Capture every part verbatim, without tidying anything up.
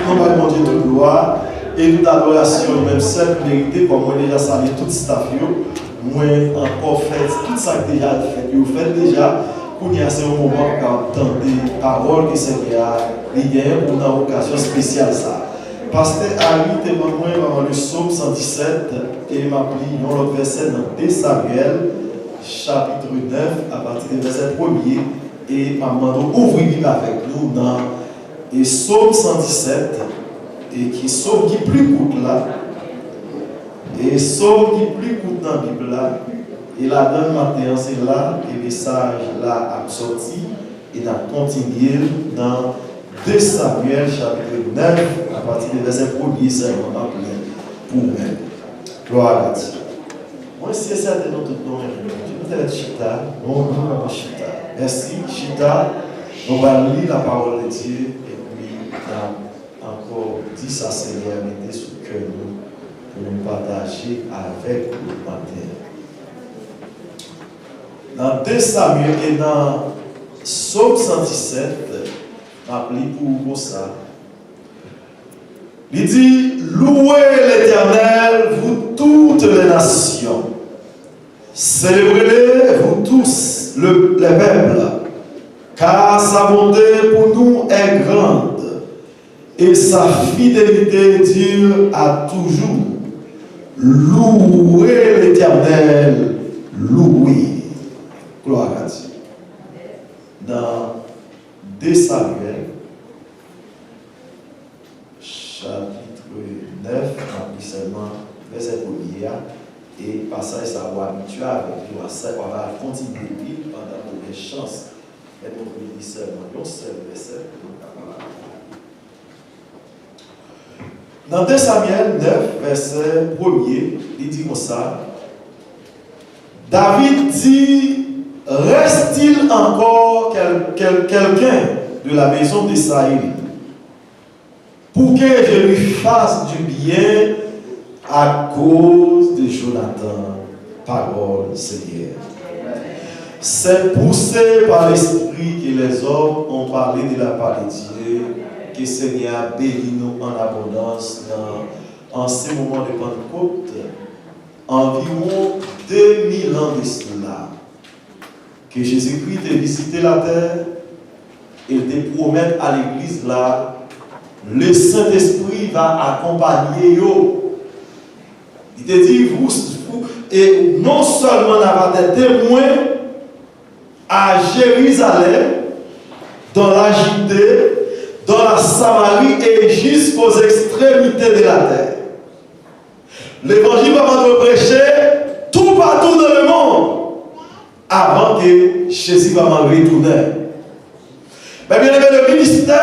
Nou bay Bondye tout glwa e tout adorasyon li menm sèl ki merite. Kòm mwen deja salye tout staff yo, mwen ankò fè tout sa k deja fèt yo fèt deja. Kounye a se yon moman pou kapab tande pawòl ke Senyè a li genyen pou nou nan okazyon espesyal sa a. Pastè Harry te ban mwen nan le Sòm san disèt e m ap li yon lòt vèsè nan de Samyèl chapit nèf apati de vèsè premye e m ap mande w ouvri Bib avèk nou nan e Sòm san disèt, e ki Sòm ki pli kout la, e Sòm ki pli kout nan Bib la, e ladan l maten an, se la ke mesaj la ap sòti, e n ap kontinye l nan de Samyèl chapit nèf, apati de vèsè premye sèlman, m ap li pou ou menm. Glwa a Dye. Mwen si e sèten nou tout nou renmen Bondye. Nou te mèt chita, nou, nou kapab chita. Mèsi, chita. Nou pral li la parole de Dieu, epi n ap ankò di sa Senyè a mete sou kè nou pou nou pataje avèk nou maten an. Nan de Samyèl e nan Sòm san disèt, m ap li pou ou konsa. Li di, Louez l'Éternel, vous toutes les nations. Célébrez-le, vous tous le, les peuples, car sa bonté pour nous est grande, et sa fidélité dure à toujours. Louez l'Éternel, louez. Gloire à Dieu. Dans de Samyèl, chapit nèf, m ap li sèlman vèsè premye a, e pasaj sa a ou abitye avèk li, w a sè, w a kontinye li pandan ke w gen chans. Men nou vle li sèlman yon sèl vèsè pou nou kapab ale. Nan de Samyèl nèf, vèsè premye, li di konsa, David dit, Reste-t-il encore quel- quel- quelqu'un de la maison de Saül pour que je lui fasse du bien à cause de Jonathan? Parole Seigneur. C'est poussé par l'Esprit que les hommes ont parlé de la part de Dieu. Ke Senyè a beni nou an abondans nan, an se moman de Pantekòt, anviwon de mil an de sila, ke Jezikri te vizite latè e l te pwomèt a legliz la, le Sentespri va akonpanye yo. Li te di, vous, vous, et non seulement n ap des témoins à Jérusalem, dans la Judée, dans la Samarie et jusqu'aux extrémités de la terre. Levanjil va mande preche toupatou nan lemonn avan ke Jezi va retounen. Men byeneme, le ministè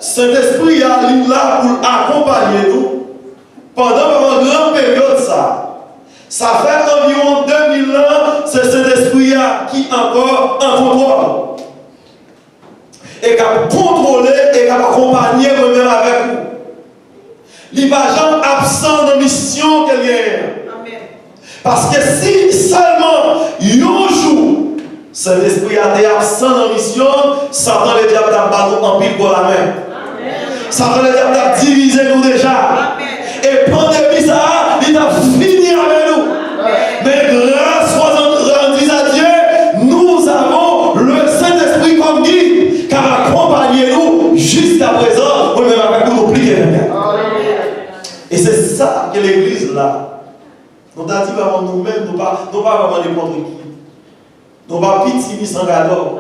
Sentespri a, li la pou l akonpanye nou pandan vrèman gran peryòd sa. Sa fè anviwon de mil an, se Sentespri a ki ankò an kontwòl e k ap kontwole e k ap akonpanye mwen menm avèk ou. Li pa janm absan nan misyon ke l genyen an. Paske si sèlman yon jou Sentespri a te absan nan misyon, Satan Ledyab t ap ba nou anpil gwo lamen. Satan Ledyab t ap divize nou deja. E pandemi sa a, li t ap fini avè nou. Men gras, grandis a Dye, nous avons le Saint-Esprit comme guide, k ap akonpanye nou jiska prezan, mwen menm avèk ou, nou pli ke venk. E se sa ke legliz la, nou ta di vrèman nou menm, nou pa, nou pa vrèman nenpòt ki. Nou pa piti ni san gadò.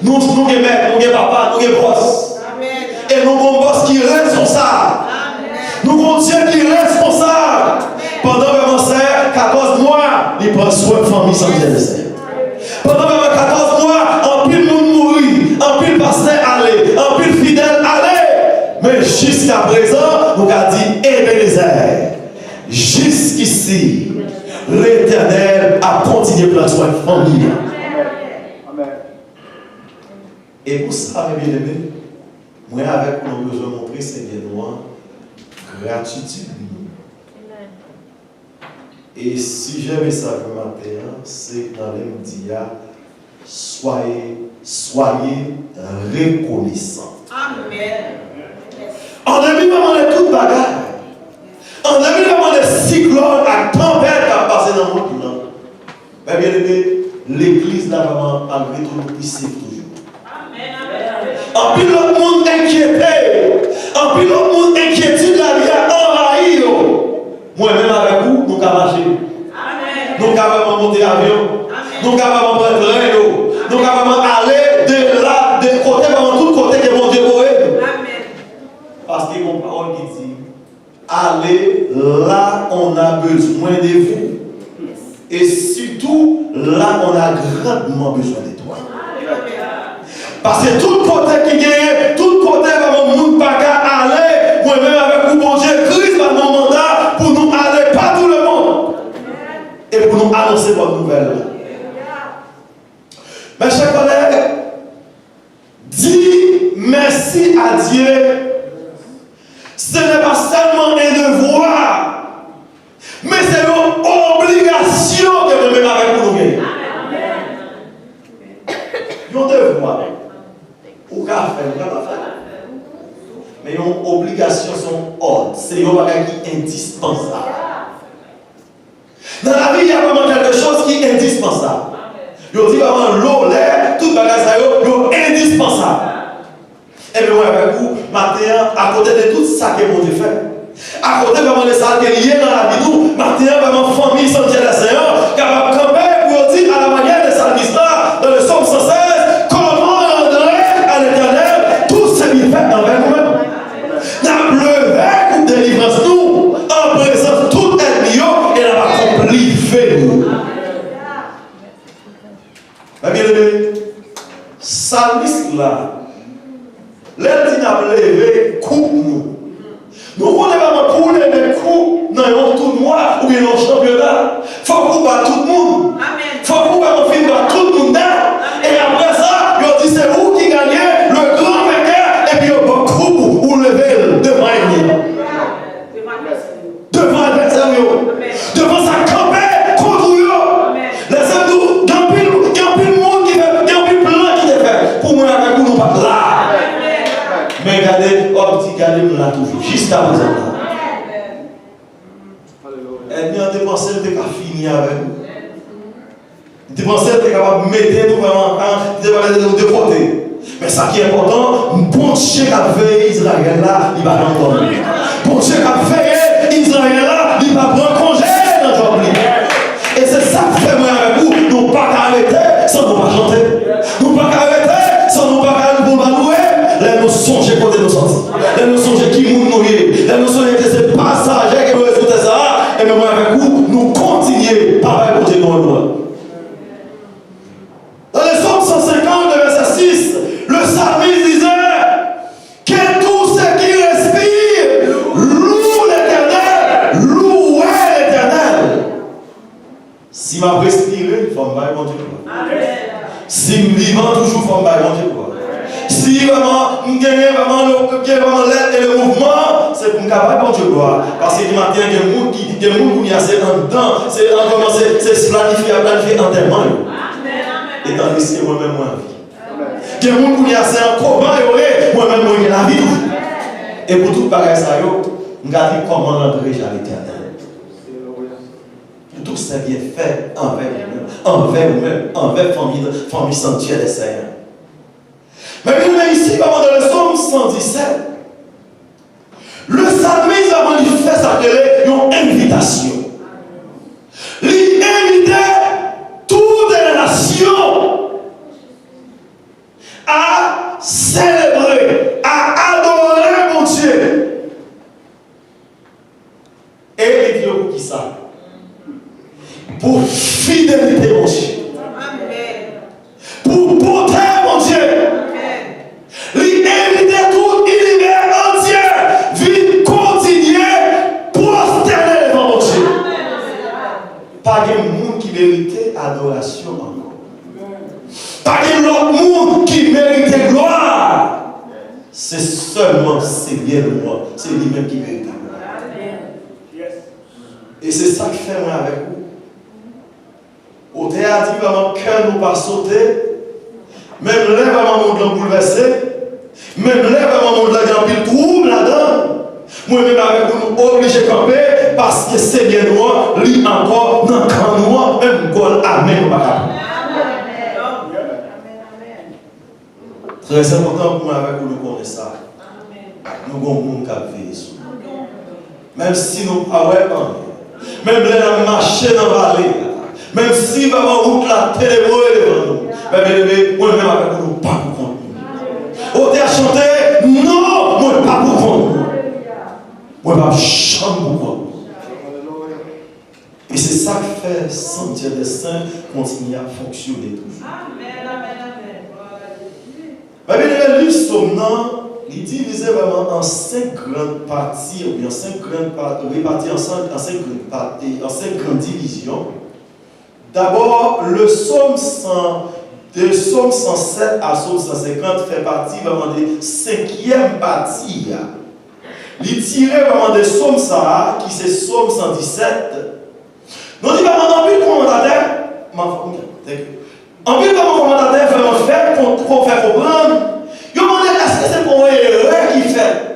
Nou, nou gen mèt, nou gen papa, nou gen bòs. E nou gen yon bòs ki responsab. Nou gen yon Dye ki responsab. Pandan vrèman sè katòz mwa, li pran swen fanmi San Pyè de Sè. Pandan vrèman katòz mwa, anpil moun mouri, anpil pastè ale, anpil fidèl ale. Men jiska prezan, nou ka di Ebenezè. Jiskisi, Letènèl ap kontinye pran swen fanmi an. E pou sa, men byeneme, mwen avèk ou, nou bezwen montre Senyè nou an gratitid nou. E sijè mesaj mwen maten an, se nan lè m di a, Soyez, soyez reconnaissants. Amèn. An de mil bagay. An de mil ven mande siklòn ak tanpèt k ap pase nan mond lan. Men byeneme, legliz la vrèman, malgre tou, nou pi sef toujou. Anpil lòt moun enkyete. Anpil lòt moun, enkyetid lavi a anvayi yo. Mwen menm avèk ou, nou ka mache. Nou ka vrèman monte avyon. Nou ka vrèman pran tren yo. Nou ka vrèman ale de la, de kote, vrèman tout kote ke Bondye voye nou. Paske gon pawòl ki di, allez là on a besoin de vous. Et surtout, là on a grandement besoin de toi. Paske tout kote ki genyen, tout kote vrèman moun pa ka ale, mwen menm avèk ou, Bondye, Kris ba nou manda pou nou ale partout le monde. E pou nou anonse bòn nouvèl la. Mes chers collègues, dire merci à Dieu, ce n'est pas seulement un devoir, men se yon obligasyon ke mwen menm avèk ou nou genyen. Yon devwa, ou ka fè l, ou ka pa fè l. Men yon obligasyon, se yon òd, se yon bagay ki endispansab. Nan lavi, y a vrèman kèlke choz ki endispansab. Yo di vrèman lò, lè, tout bagay sa yo, yo endispansab. Ebyen, mwen avèk ou, maten an, akote de tout sa ke Bondye fè, akote vrèman de sa ke li ye nan lavi nou, maten an, vrèman, fanmi Santyè dè Sen an kapab kanpe pou yo di, à la manière de salmis la, dans le psaume cent seize, comment rendre à l'Éternel tous ses bienfaits envers nous-mêmes. N ap leve koup delivrans nou an prezans tout ènmi yo e n ap akonpli ve nou. Men byeneme, salmis la, lè l di n ap leve koup nou, nou konnen vrèman pou w leve koup nan yon tounwa oubyen yon chanpyona, fòk ou bat tout moun. Fòk ou vrèman fin bat tout moun nèt. E apre sa, yo di se ou ki ganye, le grand vainqueur, epi yo ba w koup ou, ou leve l devan ènmi an. Devan advèsè w yo. Devan sa k kanpe kont ou yo. Lèzanmi, gen anpil, gen anpil moun ki fè, gen anpil plan ki te fè pou mwen avèk ou, nou pa t la. Men gade, w ap di, gade m la toujou, jiska prezan la. Ènmi an te panse l te ka fini avè nou. Li te panse l te kapab mete nou vrèman, an, li te pa mete nou de kote. Men sa ki enpòtan, Bondye k ap veye Izrayèl la, li pa janm dòmi. Bondye k ap veye Izrayèl la, li pa pran konje nan djòb li. E se sa k fè mwen avèk ou, nou pa ka rete san nou pa chante. Nou pa ka rete san nou pa ka leve pou n pa louwe. Lè nou sonje kote nou sòti, lè nou sonje ki moun nou ye, lè nou sonje ke se pasaje ke nou ye sou tè sa a, ebyen mwen avèk ou, nou kontinye pa bay Bondye nou lwanj. Dans le psaume cent cinquante, le verset six, le psalmiste disait, que tout ce qui respire loue l'Éternel, louez l'Éternel. Si m ap respire, fò m bay Bondye glwa. Si m vivan toujou, fò m bay Bondye glwa. Si vrèman m genyen vrèman le, m genyen vrèman l'être et le mouvement, se pou m ka bay Bondye glwa. Paske di maten an, gen moun ki, gen moun kounye a se anndan, se an kòman se, se planifye, y ap planifye antèman yo. Etandiske mwen menm mwen anvi. Gen moun kounye a se an koma yo ye, mwen menm mwen gen lavi toujou. E pou tout bagay sa yo, m ka di comment rendre à l'Éternel tous ses bienfaits envers nous-mêmes, envers nous-mêmes, envers fanmi, fanmi Santyè dè Senyè. Men byeneme, isi, kòman nan le psaume cent dix-sept, le psalmiste la li fè sa k rele yon envitasyon. Li envite tout la nasyon a selebre, a adore Bondye. E li di yo pou kisa? Pou fidelite Bondye. Pou bonte Bondye. Li envite tout linivè antye vin kontinye pwostène devan Bondye. Pa gen moun ki merite adorasyon ankò. Pa gen lòt moun ki merite glwa. Se sèlman Senyè nou an, se li menm ki merite glwa. E se sa k fè mwen avèk ou. Otè a di vrèman kè nou pa sote, menm lè vrèman mond lan boulvèse, menm lè vrèman mond lan gen anpil twoub ladan l, Mwen menm avèk ou, nou oblije kanpe, paske Senyè nou an, li ankò nan kan nou an, menm gòl amèn nou pa ka pran. Trè enpòtan pou mwen avèk ou, nou konnen sa. Nou gon moun k ap veye sou nou. Menm si nou pa wè anyen, menm lè n ap mache nan vale a, menm si vrèman wout la tenebre devan nou, men byeneme, mwen menm avèk ou, nou pa pou kont nou. Otè a chante, non, mwen pa pou kont mwen. Mwen p ap janm pou kont mwen. E se sa k fè Sanktè dè Sen kontinye ap fonksyone toujou. Amèn, amèn, amèn. Glwa a Jezi. Men byeneme, liv Sòm nan, li divize vrèman an senk gran pati, oubyen an senk gran pa-, repati an senk, an senk gran pati, an senk gran divizyon. Dabò, le Sòm san, de Sòm san sèt a Sòm san senkant fè pati vrèman de senkyèm pati a. Li tire vrèman de Sòm sa a, ki se Sòm san disèt. Nou di vrèman anpil kòmantatè, m ap, ok, thank you. Anpil vrèman kòmantatè vrèman fè kon-, kon-, fè konprann. Yo mande èske se pa yon erè ki fèt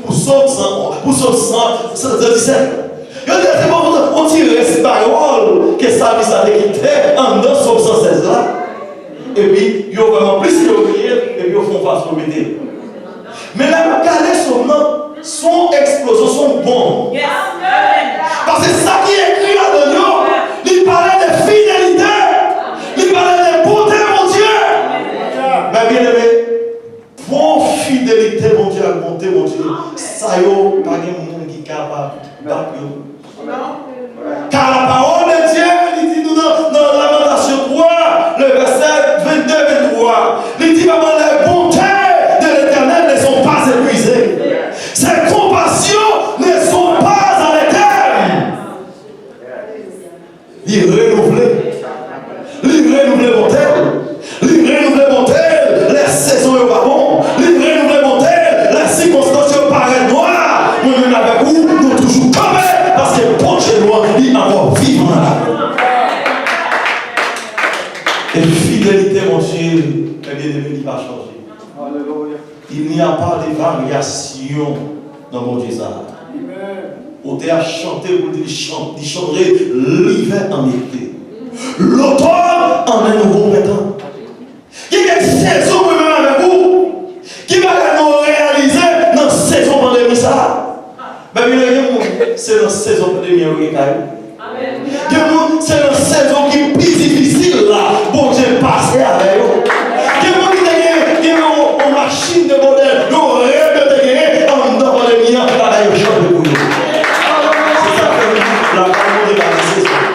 pou Sòm san, pou Sòm san, san disèt. Yo di se pa yon ti rès pawòl ke salmis la te kite anndan Sòm san sèz la. Epi yo vrèman plis ke yo bliye, epi yo fè yon fason yo mete. Men lè n ap gade Sòm nan, se yon eksplozyon, se yon bonm. Paske sa ki ekri ladan l yo, li pale de fidelite, li pale de bonte Bondye. Men byeneme, bon fidelite Bondye ak bonte Bondye, sa yo pa gen moun ki kapab bat yo. Car la parole de Dieu, li di nou nan, nan Lamantasyon twa, le vèsè vennde, venntwa, li di, papa, les bontés de l'Éternel ne sont pas épuisées. Ses compassions ne sont pas à l'éternel. Li renouvle. Li renouvle bonte l. Li renouvle bonte l lè sezon yo pa bon. Li renouvle bonte l lè sikonstans yo parèt nwa. Mwen menm avèk ou, nou toujou kanpe paske Bondye nou an, li ankò vivan la. E fidelite Bondye, men byeneme, li pa chanje. Alelouya. Il n'y a pas de variation nan Bondye sa a. Otè a chante pou l di li chan-, li chanre livè an ete. Lotòn an en nouveau printemps. Gen kèk sezon mwen menm avèk ou, ki bagay nou reyalize nan sezon pandemi sa a. Bèbile gen moun, se nan sezon pandemi an yo gen kay yo. Gen moun, se nan sezon ki pi difisil la, Bondye pase avè yo. Gen moun ki te gen, gen yon, yon machin de modèl, yon rèv yo te genyen anndan pandemi an, bagay yo chanje pou yo. Se sa k fè nou di, lakay Bondye pa gen sezon.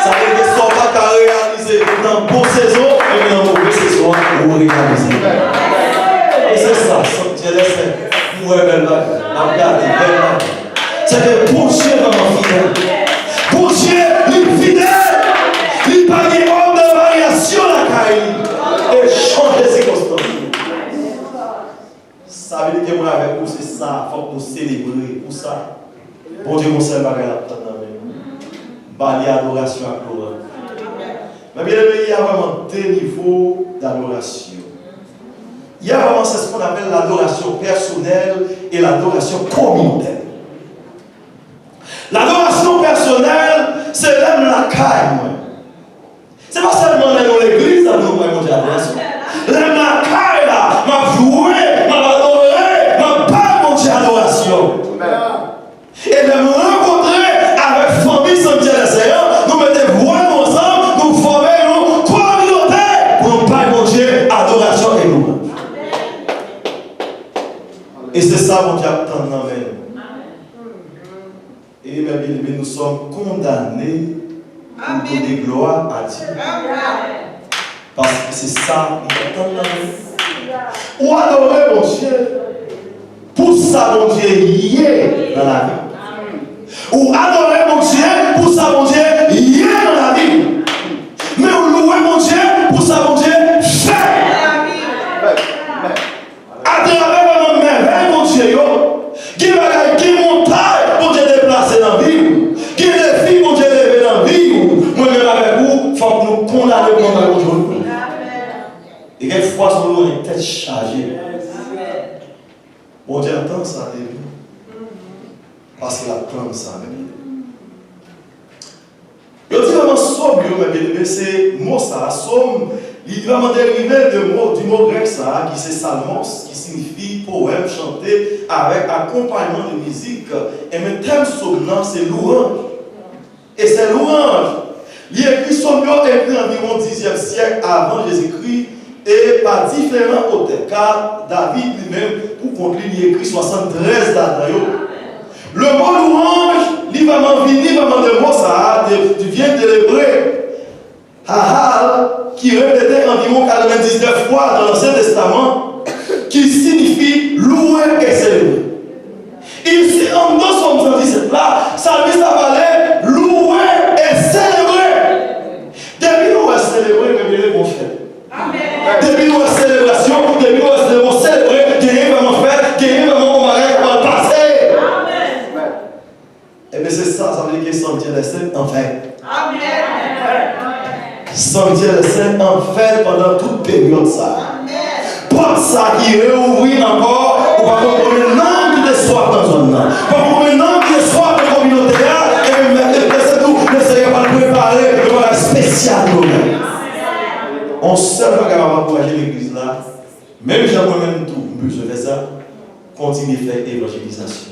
Sa vle di, sa w pa ka reyalize nan bon sezon, epi nan move sezon an, ou reyalize. E se sa, Sanktè dè Sen, m wè bèl bagay, m ap gade bèl bagay. Se ke Bondye vrèman fidèl. Bondye, li fidèl. Li pa gen òb de varyasyon lakay li. E chanje sikonstans li. Stabilite mwen avèk ou, se sa, fòk nou selebre pou sa. Bondye gon sèl bagay l ap tann nan men nou. Ba li adorasyon ak lwanj. Men byeneme, il y a vraiment deux niveaux d'adoration. Il y a vraiment, c'est ce qu'on appelle l'adoration personnelle et l'adoration communautaire. Ladorasyon pèsonèl, se lè m lakay mwen. Se pa sèlman lè nou legliz la pou nou bay Bondye adorasyon. Lè m lakay la, m ap jwe, m ap adore, m ap bay Bondye adorasyon. E lè m rankontre avèk fanmi Sanktè dè Sen an, nou mete vwa nou ansanm, nou fòme yon kominote pou nou bay Bondye adorasyon e lwanj. E se sa Bondye ap tann nan men nou. E mes bien-aimés, nous sommes condamnés pour donner gloire à Dieu. Paske se sa li t ap tann nan men nou. Ou adore Bondye pou sa Bondye ye nan lavi w. Ou adore Bondye pou sa Bondye ye nan lavi w. Men ou louwe Bondye pou sa Bondye fè. Atravè mèvèy Bondye yo, gen bagay, gen montay Bondye deplase nan vi w. Gen defi Bondye leve nan vi w. Mwen menm avèk ou, fòk nou kondane pou nou bay Bondye onè. E kèk fwa, se yon tèt chaje. Bondye antann sa te vin. Paske l ap tann sa, men byeneme. Yo di vrèman sòm yo, men byeneme, se mo sa a, sòm, li vrèman derive de mo, di mo grèk sa a, ki se salmos, ki siyifi powèm chante avèk akonpayman de mizik. Enben, tèm sòm nan, se louwanj. E se louwanj. Li ekri sòm yo, ekri anviwon dizyèm syèk avan Jezikri, e pa diferan otè, ka David li menm, pou kont li, li ekri swasanntrèz ladan yo. Le mo louwanj, li vrèman vini vrèman de mo sa a, de, de, vyen de lebre, hahal, ki repete anviwon katrevendiznèf fwa nan Ansyen Testaman, ki siyifi louwe e selebre. Isi, anndan Sòm san disèt la, salmis la pale louwe e selebre. Depi nou wè selebre, men byeneme, gon fèt. Depi nou wè selebrasyon, depi nou wè selebrasyon, selebre, genyen vrèman fèt, genyen vrèman yon bagay k ap pase. Enben, se sa, sa vle di ke Sòm Dieu les saints en veille. Sòm Dieu les saints en veille pandan tout peryòd sa a. Pòt sa ki reouvri ankò, ou pa konn konbyen nanm ki te swaf nan zòn nan. Pa konn konbyen nanm ki te swaf nan kominote a, e menm lè se tou, Lesenyè pral prepare yon bagay espesyal pou nou. On sèl bagay m ap ankouraje legliz la, menm jan mwen menm tou, m bezwen fè sa, kontinye fè evanjelizasyon.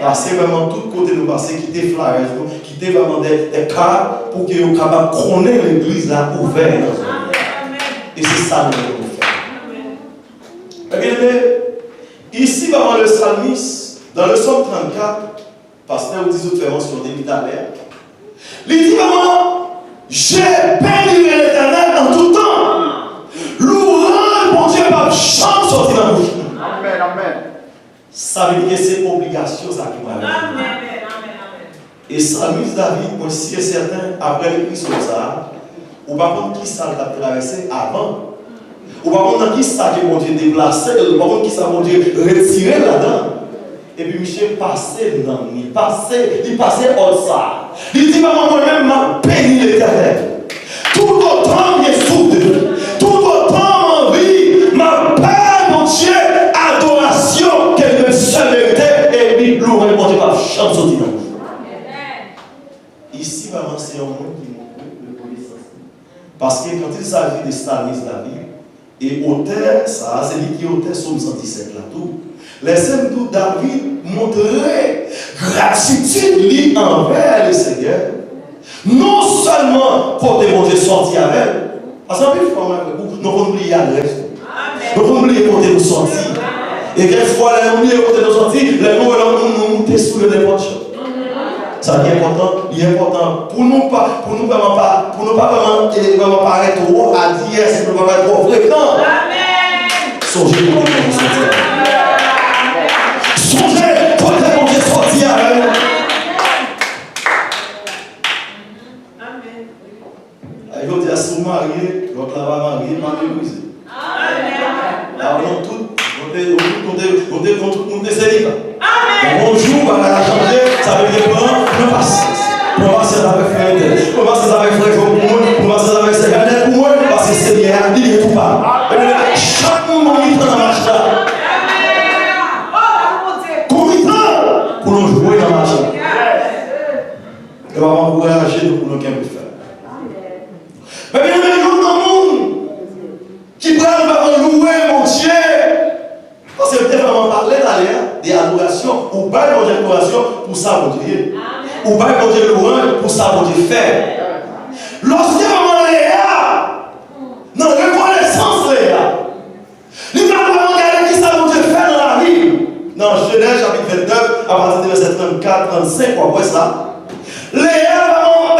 Pase vrèman tout kote nou pase, kite flyers nou, kite vrèman de, de ka pou ke yo kapab konnen legliz la ouvè nan zòn nan. E se sa nou vle pou nou fè. Men byeneme, isi, vrèman, le salmis, dans le psaume trannkat, pastè Wildy sot fè mansyon de li talè a. Li di vrèman, je bénirai l'Éternel en tout temps. Louwanj Bondye p ap janm soti nan bouch mwen. Amèn, amèn. Sa vle di ke se obligasyon sa ki pral rive. Amèn, amèn, amèn. E salmis David, mwen si e sèten, apre l ekri sòm sa a, ou pa konn ki sa l t ap travèse avan. Ou pa konn nan ki sa ke Bondye deplase l, ou pa konn ki sa Bondye retire l ladan. Epi misye pase nanm li, pase, li pase òd sa a. Li di, "Papa, mwen menm, m ap beni Letènèl. Toutotan m gen souf de vi, toutotan m anvi, m ap bay Bondye adorasyon ke li menm sèl merite, epi louwanj Bondye p ap janm soti nan bouch mwen." Isi, vrèman, se yon moun ki montre rekonesans li. Paske quand il s'agit de salmis David, e otè sa a, se li ki otè Sòm san disèt la tou. Lè se m tou, David montre gratitid li anvè Lesenyè, non sèlman kote Bondye sòti avè l, paske anpil fwa, mwen, nou konn bliye adrès nou. Nou konn bliye kote nou sòti. E kèk fwa, lè nou bliye kote nou sòti, lè nou wè lòt moun, nou moute sou yo nenpòt jan. Sa ki enpòtan, li enpòtan pou nou pa, pou nou vrèman pa, pou nou pa vrèman, e, vrèman parèt twò adyè, pou nou pa parèt twò frekan. Sonje kote Bondye sòti avè nou. Sonje kote Bondye sòti avè nou. Jodi a, si w marye, lòt la pa marye, pa meprize. Amèn. La, nou tout, nou te, nou tout, nou te, nou te, nou tout, nou te seliba. Amèn. Yon jou, bagay la chanje, sa vle di pran, pran pasyans. Pran pasyans avèk frè Etèl. Pran pasyans avèk frè Jòb pou mwen, pran pasyans avèk sè Janèt pou mwen, paske Senyè a, li gen tou pa. Chak moun mitan nan mach la. Kou mitan pou nou jwe nan mach la. E w ap ankouraje nou pou nou kenbe fèm. Men byeneme, youn nan moun ki pral vrèman louwe Bondye, paske m te vrèman pale talè a de adorasyon, ou bay Bondye adorasyon pou sa Bondye ye. Ou bay Bondye louwanj pou sa Bondye fè. Lòske manman Leya, nan rekonesans Leya, li pa vrèman gade kisa Bondye fè nan lavi l. Nan Jenèz chapit vennèf, apati de vèsè trannkat, trannsenk, w ap wè sa. Leya,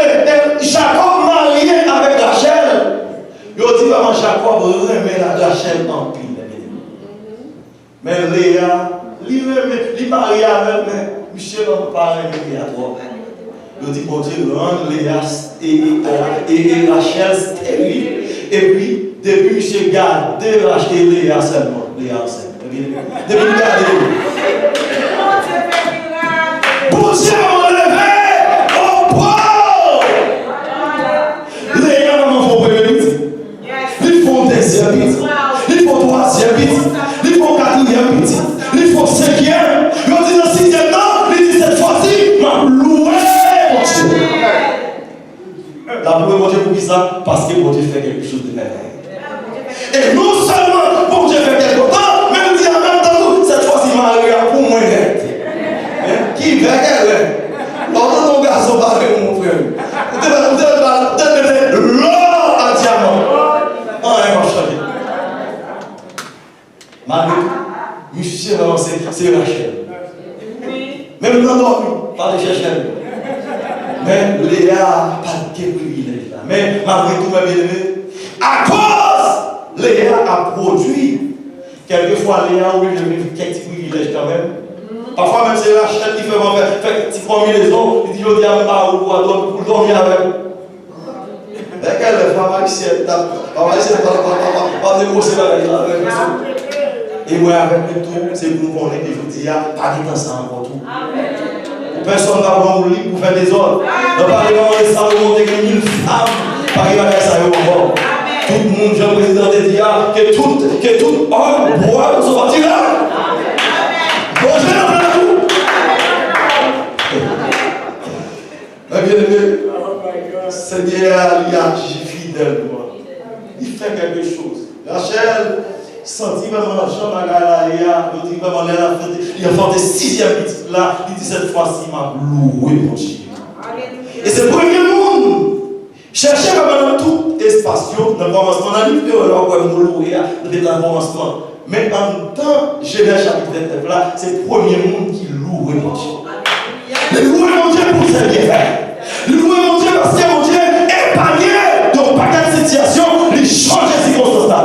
e, e, Jakòb marye avèk Rachèl. Yo di vrèman Jakòb renmen la Rachèl anpil. Men Leya, li renmen, li marye avè l, men misye pa renmen Leya twòp. Yo di Bondye rann Leya e, e, e, e Rachèl steril. Epi, depi misye gade Rachèl, Leya sèlman, Leya ansent. Epi, depi l gade, Bondye anleve, o, po! Leya manman fè yon premye pitit. Li fè yon dezyèm pitit. Li fè yon twazyèm pitit. Li fè yon katriyèm pitit. Li fè yon senkyèm. Yo di nan sizyèm nan, li di, "Sèt fwa, Bondye fè kèlke choz de mèvèy. E non sèlman Bondye fè kè kontan, men l di an menm tan tou, sèt fwa si mari a pou mwen nèt. Men, ki vè kè lè. Lè w tande yon gason parèy ou, mon frè, ou te, ou te, ou te mete lò ak dyaman. Anyen p ap chanje. Malgre tou, misye ranse, se Rachèl. Menm nan dòmi, pa te chèche l. Men Leya pa t gen privilèj la. Men malgre tou, mwen byeneme, akoz Leya ap pwodui, kèlkefwa Leya oblije vin kèk ti privilèj kanmenm. Pafwa menm se Rachèl ki fè mwen fè, fè ti konbinezon, li di, "Jodi a, m ba ou dwa dòmi pou l dòmi avè m." Lè kè lè, fanm ayisyèn, fanm ayisyèn pa, pa, pa, pa, pa negosye bagay la avèk mesye. E mwen avèk nou tou, se pou nou konnen ke jodi a, pa gen tan sa ankò tou. Pou pèsonn pa pran ou li pou fè dezòd. Nan pale manman de Salomon, te gen mil fanm, pa gen bagay sa yo ankò. Tout moun, jan prezidan te di a, ke tout, ke tout òm bwè sou pati la. Bondye nan plan tou. Men byeneme, Senyè a, li aji fidèlman. Li fè kèlke choz. Rachèl santi vrèman jan bagay la ye a, yo di vrèman lè l anfante, li anfante sizyèm pitit la, li di, "Sèt fwa si m ap louwe Bondye." E se premye moun. Chèche vrèman nan tout espas yo, nan kòmansman, nan liv Ewòd la, w ap wè mo louwe a, depi nan kòmansman. Men anndan Jenèz chapit vennèf la, se premye moun ki louwe Bondye. Li louwe Bondye pou sa l byen fè. Li louwe Bondye paske Bondye epanye l de yon pakèt sitiyasyon, li chanje sikonstans la.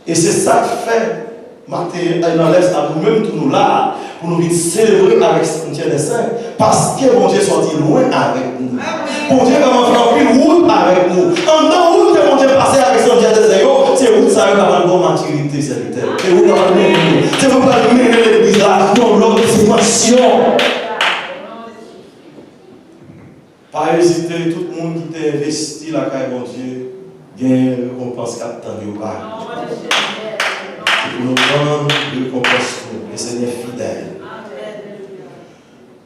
E se sa k fè maten, nan lè sa, nou menm tou nou la, pou nou vin selebre avèk Sentyè dè Sen, paske Bondye sòti lwen avèk nou. Bondye vrèman fè anpil wout avèk nou. Anndan wout ke Bondye pase avèk Sentyè dè Sen yo, se wout sa yo k ap al ba w matirite, sèvitè. Se wout k ap al mennen nou. Se wout k ap al mennen legliz la nan yon lòt dimansyon. Pa ezite, tout moun ki te envesti lakay Bondye, gen rekonpans k ap tann yo ba. Se pou nou tann rekonpans nou, le Senyè fidèl.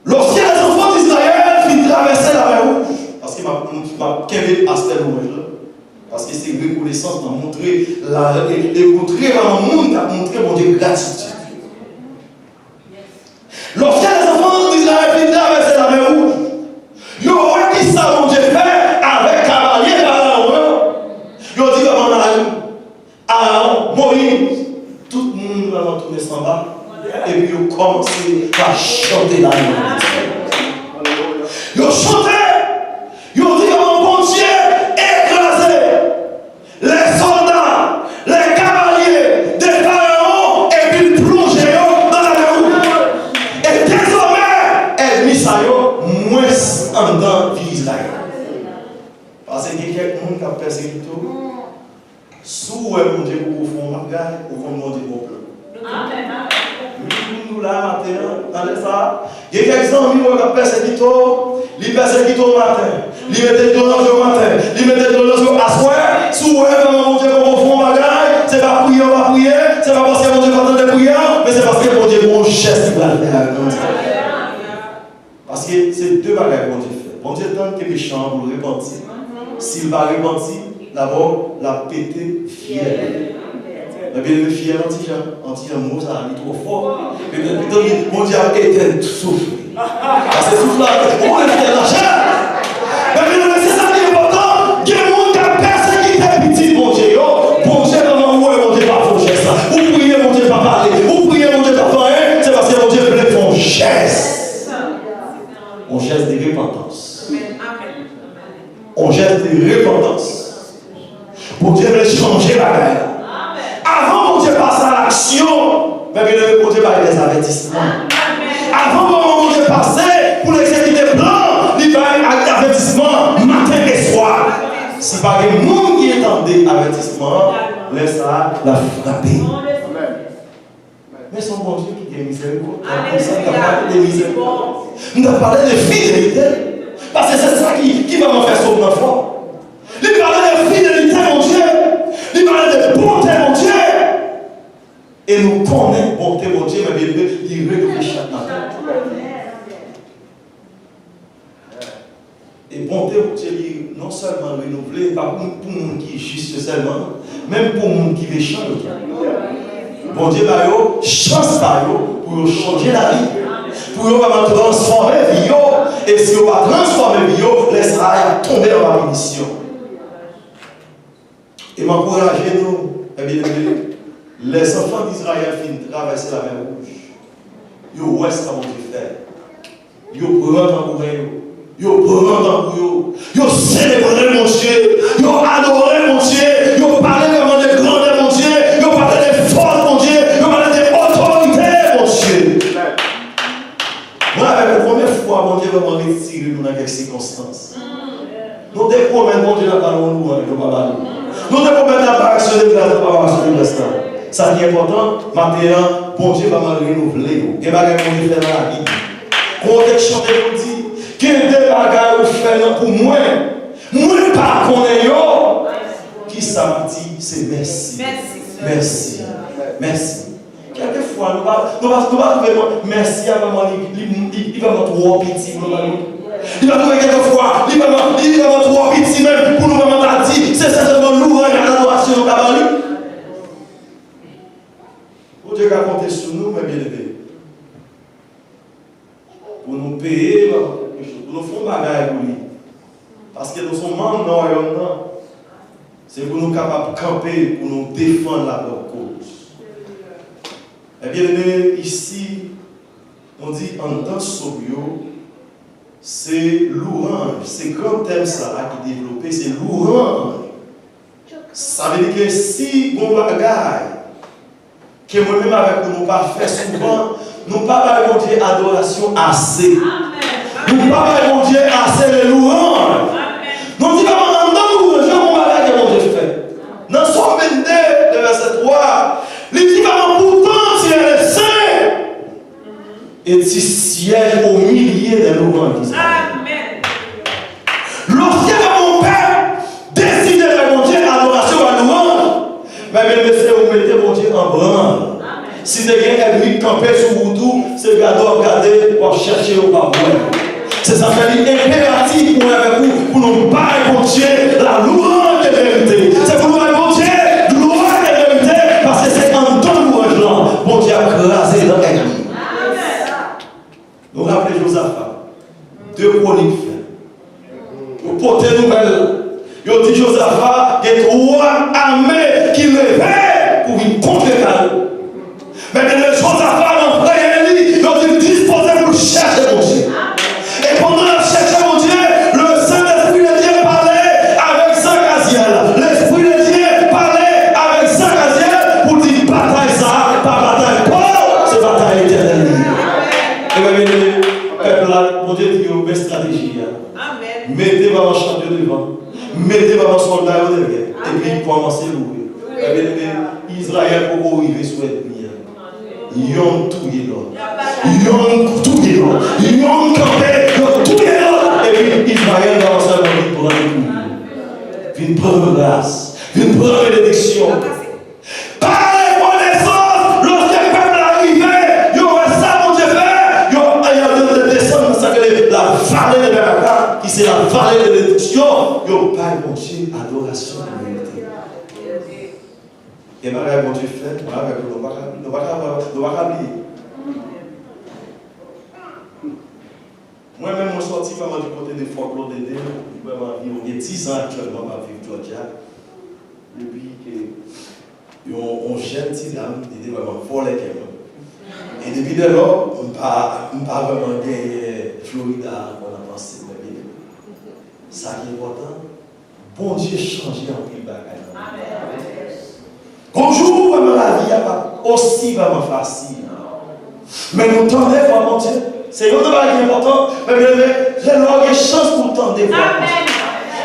Lorsque les enfants d'Israël firent traverser la mer Rouge, paske m ap, m ap kenbe aspè lwanj lan, paske se rekonesans nan montre la, e, e montre la moun k ap montre Bondye gratitid. Lorsque les enfants d'Israël firent traverser la mer Rouge, yo wè ki sa Bondye fè avèk kavalye Farawon yo. Yo di kòman Arawon, Arawon, Moyiz, tout moun vrèman tounen sanba, epi yo kòmanse pa chante lalwa Bondye. Yo chante, yo di kòman Bondye ekraze. Les soldats, les cavaliers de Pharaon, epi l plonje yo nan lamè Wouj. E dezòmè, ènmi sa yo mwens anndan vi Izrayèl. Paske gen kèk moun k ap pèsekite w. Si w wè Bondye poko fè yon bagay, ou konn Bondye gen yon plan. Amèn. Wi, nou la maten an, nan lè sa a, gen kèk zanmi w k ap pèsekite w, li pèsekite w maten, li mete dlo nan je w maten, li mete dlo nan je w aswè, si w wè vrèman Bondye poko fè yon bagay, se pa priye w pa priye, se pa paske Bondye pa tande priyè w, men se paske Bondye gen yon jès li pral fè avèk nou. Paske se de bagay Bondye fè. Bondye tann ke mechan an pou l repanti. Si l pa repanti, dabò, l ap pete fyèl. Men byeneme, fyèl an ti jan, an ti jan mo sa a, li twò fò. Bondye ap etenn souf li. Paske souf la, ou konnen fyèl la chè. Men byeneme, se sa ki enpòtan. Gen moun k ap pèsekite pitit Bondye yo. Bondye, kòman ou wè Bondye pa fè yon jès la? Ou priye, Bondye pa pale. Ou priye, Bondye pa fè anyen. Se paske Bondye vle fè yon jès. On jès de repantans. On jès de repantans. Bondye vle chanje bagay la. Avan Bondye pase a laksyon, men byeneme, Bondye bay dèzavètisman. Avan moman Bondye pase pou l egzekite plan, li bay avètisman maten e swa. Si pa gen moun ki tande avètisman an, lè sa a, l ap frape. Men se yon Bondye ki gen mizèrikòd. Alelouya. Sa m t ap pale de mizèrikòd. M t ap pale de fidelite. Paske se sa ki, ki vrèman fè sòm nan fò. Li pale de fidelite Bondye. Li pale de bonte Bondye. E nou konnen bonte Bondye, men byeneme, li renouve chak maten. E bonte Bondye, li, Non sèlman renouvle, pa pou, pou moun ki jis yo sèlman, menm pou moun ki mechan yo tou. Bondye ba yo chans pa yo pou yo chanje lavi, pou yo vrèman transfòme vi yo. E si yo pa transfòme vi yo, lè sa a y ap tonbe anba pinisyon. E m ankouraje nou, mè byeneme, lè zanfan Dizrayèl fin travèse Lamè Wouj, yo wè sa Bondye fè. Yo pran tanbouren yo. Yo pran tanbou yo. Yo selebre Bondye. Yo adore Bondye. Yo pale vrèman de grandè Bondye. Yo pale de fòs Bondye. Yo pale de otorite Bondye. Mwen avèk ou, konbyen fwa Bondye vrèman retire nou nan kèk sikonstans? Nou te pwomèt Bondye n ap ba nou yon lwanj, nou pa ba li. Nou te pwomèt n ap ba aksyon de gras, nou pa ba aksyon de gras la. Sa ki enpòtan, maten an, Bondye pa mal renouvle yo. Gen bagay Bondye fè nan lavi. Kon w te chante pou di, gen de bagay ou fè nan pou mwen, mwen pa konnen yo. Kisa m di? Se mèsi. Mèsi. Mèsi. Kèlkefwa, nou pa, nou pa, nou pa twouve mèsi a vrèman li, li, li, li vrèman twò piti pou nou ba li. Li pa twouve kèlkefwa, li vrèman, li vrèman twò piti menm pou nou vrèman ta di, se sètènman lwanj ak adorasyon nou ka ba li. Bondye ka konte sou nou, mè byeneme. Pou nou peye, pou nou fè yon bagay pou li. Paske nou se yon manm nan wayòm nan. Se pou nou kapab kanpe, pou nou defann lapwòp koz. Ebyen, isi, nou di anndan sòm yo, se lwanj, se gran tèm sa a ki devlope, se lwanj. Sa vle di ke si gon bagay ke mwen menm avèk ou nou pa fè souvan, nou pa bay Bondye adorasyon ase. Nou pa bay Bondye ase de lwanj. Nou di kòman anndan lwanj yo gon bagay ke Bondye fè. Nan Sòm vennde, de vèsè twa, li di kòman pourtant tu es le saint et tu sièges au milieu des louanges d'Israël. Lòske yon pèp deside bay Bondye adorasyon ak lwanj, men byeneme, se ou mete Bondye an branl. Si te gen ènmi k kanpe sou wout ou, se gade w ap gade, w ap chèche, ou p ap wè. Se sa fè li enperatif pou mwen avèk ou, pou nou bay Bondye la louanj ke l merite. Se pou nou bay Bondye glwa ke l merite, paske se anndan lwanj lan Bondye ap kraze dan ènmi. Nou raple Jozafa, de Kwonik fè. Yo pote nouvèl. Yo di Jozafa, gen twa ame ki leve pou vin kontre kay ou. Men byeneme, Jozafa nan priyè li, yo di l dispoze pou l chèche Bondye. E pandan l ap chèche Bondye, le Saint-Esprit de Dieu pale avèk Zakazyèl. Lespri de Dye pale avèk Zakazyèl pou di batay sa a pa batay pa w, se batay Letènèl li ye. Ebyen, byeneme, pèp la, Bondye di yo, men estrateji a. Mete vrèman chante devan. Mete vrèman sòlda yo dèyè. Epi kòmanse loure. Ebyen, Izrayèl poko rive sou ènmi an. Yonn touye lòt. Yonn touye lòt. Yonn kanpe, yo touye lòt. Epi Izrayèl pa sèlman vin pran kouri. Vin pran gras. Vin pran benediksyon. Pa rekonesans, lòske pèp la rive, yo wè sa Bondye fè, yo, yo, yo desann nan sa k rele la vale de Beraka, ki se la vale de benediksyon, yo bay Bondye adorasyon li merite. Gen bagay Bondye fè, mwen avèk ou, nou pa ka, nou pa ka, nou pa ka bliye. Mwen menm, mwen sòti vrèman di kote de Fort Lauderdale, vrèman anviwon gen dizan aktyèlman m ap viv Georgia. Depi ke yon, yon jèn ti dam, li te vrèman vòlè kè mwen. E depi lè lò, m pa, m pa vrèman genyen Florida ankò nan panse m, men sa ki enpòtan, Bondye chanje anpil bagay nan vi m. Gon jou ou wè lavi a p ap osi vrèman fasil. Men nou tande vwa Bondye. Se youn nan bagay ki enpòtan. Men byeneme, lè lè w gen chans pou w tande vwa Bondye.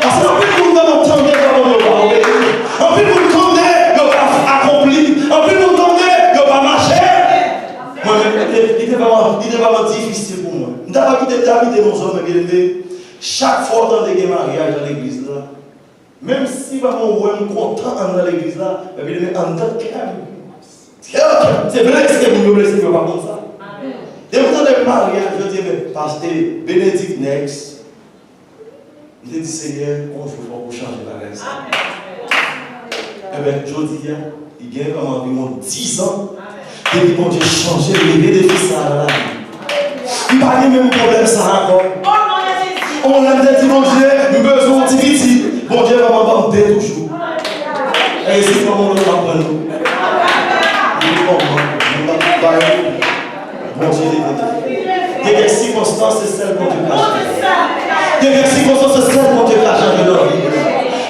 Paske anpil moun vrèman tande vwa Bondye, yo pa obeyi. Anpil moun tande, yo pa akonpli. Anpil moun tande, yo pa mache. Mwen menm, li te, li te vrèman, li te vrèman difisil pou mwen. M ta pa kite, m ta kite nan zòn, men byeneme, chak fwa w tande gen maryaj nan legliz la, menm si pa mwen wè m kontan anndan legliz la, men byeneme, anndan kè m, kè, kè m, se blese moun yo blese m, yo pa konn sa. Depi m tande maryaj, yo di, men, pastè Benedict next. M te di, Senyè, yon jou fòk ou chanje bagay sa. Enben, jodi a, li gen kòm anviwon diz an depi Bondye chanje, leve defi sa a nan lavi m. M pa gen menm pwoblèm sa a ankò. On lè m te di Bondye, m bezwen yon ti pitit, Bondye vrèman ban m de toujou. E si mwen mwen pa pran nou. Li bon, mwen pa ba yo. Bondye leve defi. Gen kèk sikonstans, se sèl Bondye ka chanje. Gen kèk sikonstans, se sèl Bondye ka chanje nan vi.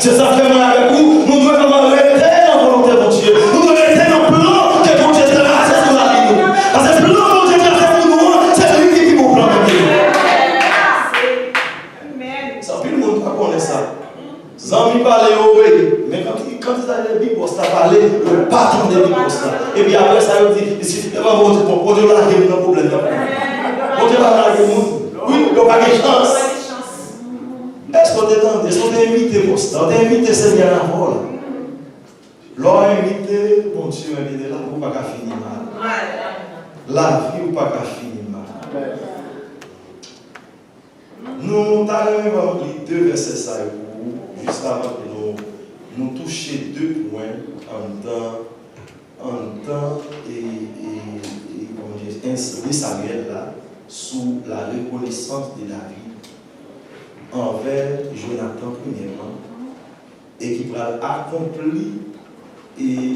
Se sa k fè mwen avèk ou, nou dwe vrèman rete nan volonte Bondye. Nou dwe rete nan plan ke Bondye trase sou lavi nou. Paske plan Bondye trase pou nou an, se li ki pi bon plan menm. Sa anpil moun pa konnen sa. Zanmi pale yo obeyi, men kan, kan ti sa le big boss la pale, yo pa tande big boss la. Epi apre sa, yo di, si devan Bondye, bon, Bondye lage m nan pwoblèm nan. Bondye pa lage moun. Wi, yo pa gen chans. Èske w te tande? Si w te envite boss la, w te envite Senyè la avè w la. Lè w envite Bondye, envite la, ou pa ka fini mal. Lavi ou pa ka fini mal. Nou ta renmen li de vèsè sa yo pou ou, jis avan ke nou, nou touche de pwen anndan, anndan e, e, e, kòman di, de Samyèl la, sou la rekonesans de David anvè Jonatan, premyèman, e ki pral akonpli, e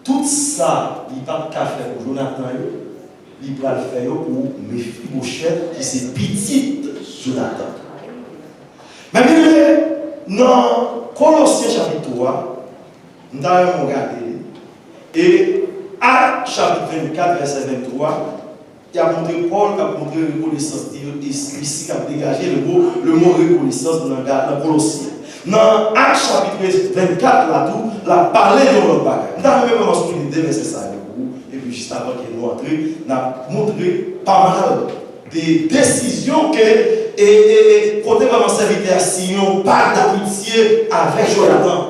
tout sa li pa t ka fè pou Jonatan yo, li pral fè yo pou Mefibochèt, ki se pitit Jonatan. Men byen, nan Kolosyen chapit twa, m ta renmen w gade li, e Ak chapit vennkat, vèsè venntwa, y ap montre Pòl k ap montre rekonesans li, espri k ap degaje le mo, le mo rekonesans nan, nan Kolosyen. Nan Ak chapit vennkat la tou, l ap pale de yon lòt bagay. M ta renmen vrèman souliye de vèsè sa yo pou ou, epi jis avan ke nou antre, n ap montre pa mal de desizyon ke, e, e, e, kote vrèman sèvitè a siyen yon pak damitye avèk Jonatan.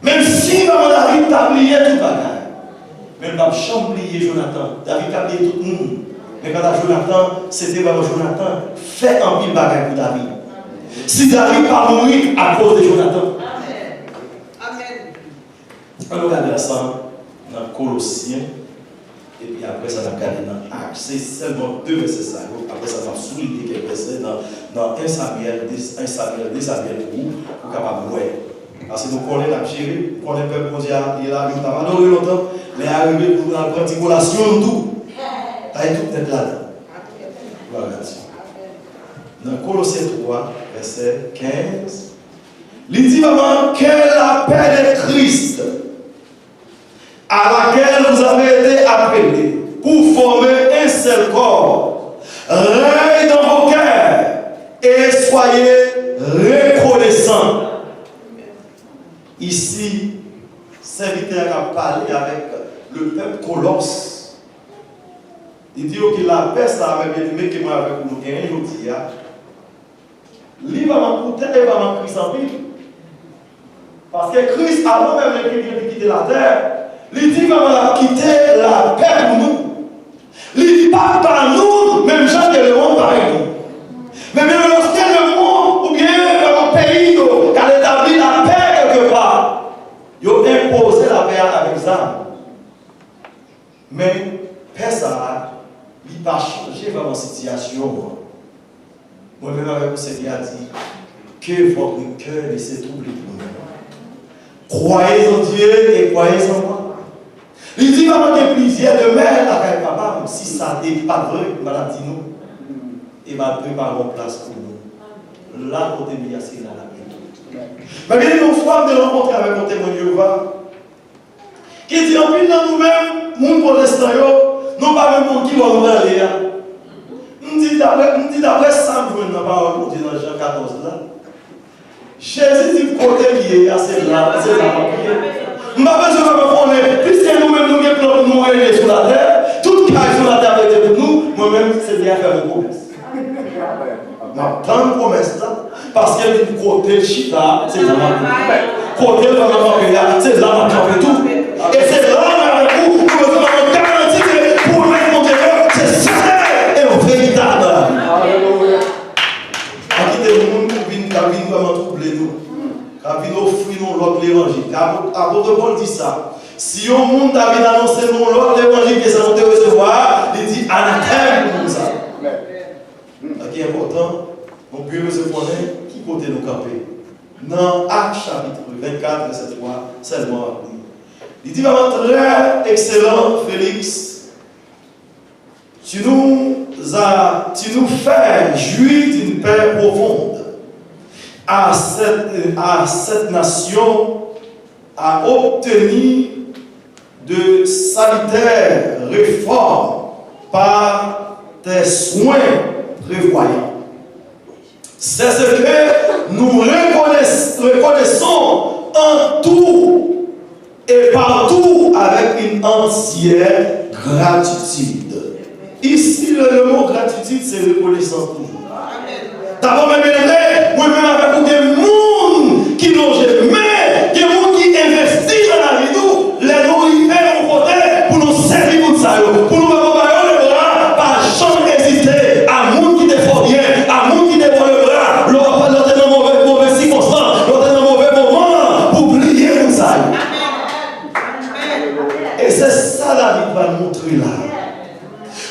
Menm si vrèman David ta bliye tout bagay, men l p ap janm bliye Jonatan. David ka bliye tout moun. Men kanta Jonatan, se te vrèman Jonatan fè anpil bagay pou David. Si David pa mouri akoz de Jonatan. Ann nou gade ansanm nan Kolosyen. Epi apre sa, n ap gade nan Ak. Se sèlman de vèsè sa yo. Apre sa, n ap souliye kèk vèsè nan, nan en Samyèl, de, en Samyèl, de Samyèl pou ou, pou w kapab wè. Paske nou konnen n ap jere, nou konnen pèp Bondye a, li la, nou t ap adore lontan. Lè a rive pou nou al pran ti kolasyon nou tou. Bay tout nèt ladan. Glwa a Dye. Nan Kolosyen twa, vèsè kenz, li di vrèman, que la paix de Christ à laquelle vous avez été appelés pour former un seul corps, règne dans vos cœurs et soyez reconnaissants. Isi, sèvitè a k ap pale avèk le pèp Kolòs. Li di yo ke lapè sa a, mè byeneme, ke mwen avèk ou nou genyen jodi a, li vrèman koute e vrèman Kris anpil. Paske Kris, avan menm li kite, li kite latè, li di vrèman l ap kite lapè pou nou. Li pa ba nou menm jan ke lemonn ba nou. Men, men lòske lemonn oubyen yon peyi yo ka etabli lapè kèlkepa, yo enpoze lapè a avèk zam. Men, pè sa a, li pa chanje vrèman sitiyasyon an. Mwen menm avèk ou, Senyè a di, que votre cœur ne se trouble point. Croyez en Dieu et croyez en moi. Li di, pa gen plizyè demè lakay Papa m, si sa te pa t vre, m pa t ap di nou. E m al prepare yon plas pou nou. La kote m ye a, se la l ap rete. Men, gen yon fwa, m te rankontre avèk yon Temwen Jewova. Ki di anpil nan nou menm, moun pwotestan yo, nou pa menm konn ki bò nou prale a. M di daprè, m di daprè sa m jwenn nan pawòl Bondye nan Jan katòz la, Jezi di kote li ye a, se la, se la m ap ye. M pa bezwen vrèman konnen, piske nou menm nou gen plan pou nou regle sou latè, tout kay sou latè ap rete pou nou, mwen menm, Senyè a fè m yon pwomès. M ap tann pwomès la, paske li di kote l chita, se la m ap kanpe. Kote l kanpe a, se la m ap kanpe tou. E se la m avèk ou, nou bezwen ban mwen garanti ke pwomès Bondye yo, se sèten e veritab. Pa kite moun vin Apot Pòl di sa. Si yon moun ta vin anonse nou yon lòt levanjil ke sa nou te resevwa a, li di anatèm pou moun sa. Sa ki enpòtan, nou byen bezwen konnen ki kote nou kanpe. Nan Ak chapit vennkat, vèsè twa, sèlman w ap li. Li di, Vrèman, trè ekselan, Feliks, tu nous as, tu nous fais jouir d'une paix profonde. À cette, à cette nation à obtenir de salutaires réformes par tes soins prévoyants. C'est ce que nous reconnaissons, reconnaissons en tout et partout avec une entière gratitude. Ici, le, le mot gratitude, c'est reconnaissance toujours. Dabò, men byeneme, mwen menm avèk ou, gen moun ki lonje men, gen moun ki envesti nan lavi nou. Lè nou rive yon kote pou nou sèvi moun sa yo, pou nou pa ba yo lebra, pa janm ezite. A moun ki te fè w byen, a moun ki te ba w lebra, lè w te nan move, move sikonstans, lè w te nan move moman, pou bliye moun sa yo. E se sa David va montre la.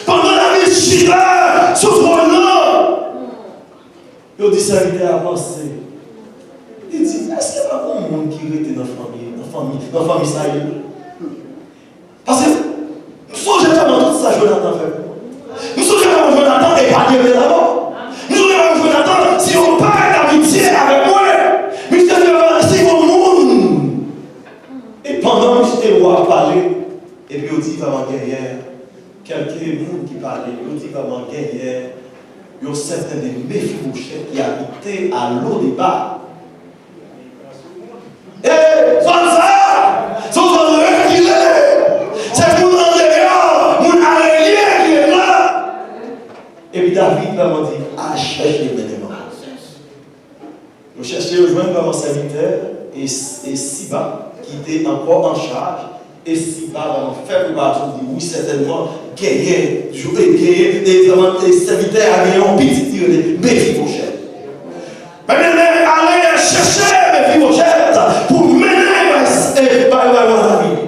Pandan David chita sou twòn nan, yo di sèvitè a panse. Li di, èske pa gen yon moun ki rete nan fanmi, nan fanmi, nan fanmi Sayil? Paske m sonje kòman tout sa Jonatan fè pou mwen. M sonje kòman Jonatan epanye David. M sonje kòman Jonatan, se yon pay damitye avèk mwen. Misye te si yon moun. E pandan misye te wè ap pale, epi yo di vrèman genyen kèlke moun ki pale, yo di vrèman genyen yon sèten de Mefibochèt ki abite a Lodeba. E zòn sa a, se yon zòn rekile. Se moun andeyò, moun arelye ki rete la. Epi David vrèman di, al chèche mennen mwen. Yo chèche, yo jwenn vrèman sèvitè e, e Siba ki te ankò an chaj. E Siba vrèman fè preparasyon, di, wi, sètènman, genyen, jou, e genyen, e vrèman, e sèvitè a genyen yon pitit ki rele Mefibochèt. Men, men, men, ale chèche Mefibochèt pou mennen bay, e, bay, bay wa David.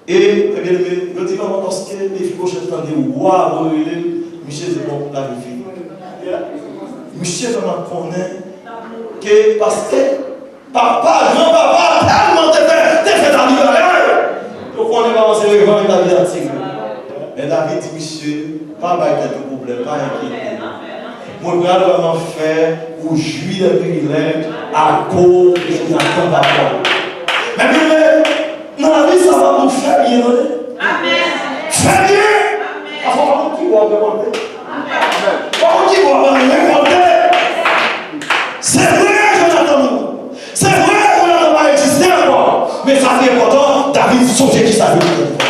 E, ebyen, yo di vrèman, lòske Mefibochèt tande wa ap rele l, misye di, bon, lavi fini. Misye vrèman konnen ke, paske papa, granpapa, tèlman te fè, te fè David bagay. Yo konnen vrèman se revanj David ap tire. Men David di, misye, pa bay tèt ou pwoblèm, pa enkyete. Mwen pral vrèman fè ou jwi de privilèj akoz de Jonatan papa w. Men, men, men, nan lavi sa pa pou fè byen, tande. Fè byen. Paske w pa konn ki bò w ap rekòlte. W pa konn ki bò w ap rekòlte. Se vre, Jonatan mouri. Se vre, Jonatan pa egziste ankò. Men sa ki enpòtan, David sonje kisa Jonatan te fè.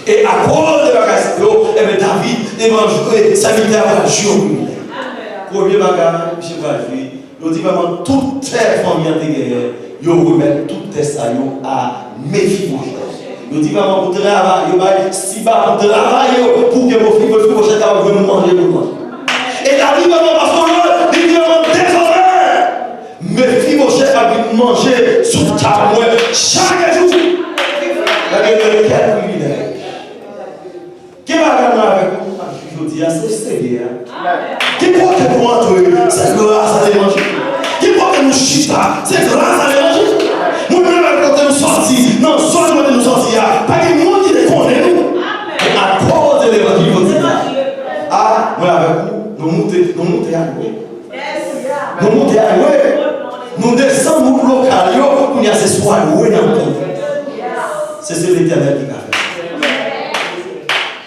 E akoz de bagay sa yo, ebyen, David te pral jwi, sèvitè a pral jwi yon privilèj. Premye bagay, misye pral jwi, yo di vrèman tout tè fanmi an te genyen, yo remèt tout tè sa yo a Mefibochèt. Yo di vrèman pou travay, yo bay Siba pou travay yo, pou ke Mefi-, Mefibochèt kapab jwenn manje pou l manje. E David vrèman pase yon lòd, li di vrèman dezòmè, Mefibochèt ap vin manje sou tab mwen chak jou. Gade yon kèl privilèj. Gen bagay mwen avèk ou, m ap viv jodi a, se Senyè a. Gen kote nou antre, se gras a levanjil. Gen kote nou chita, se gras a levanjil. Mwen menm avèk kote nou sòti, nan zòn kote nou sòti a, pa gen moun ki te konnen nou. Men akoz de levanjil jodi a, a, mwen avèk ou, nou moute, nou moute a lwe. Nou moute a lwe. Nou desann wout lokal yo, kounye a se swa lwe n ap pran. Se sèl Letènèl ki ka fè sa.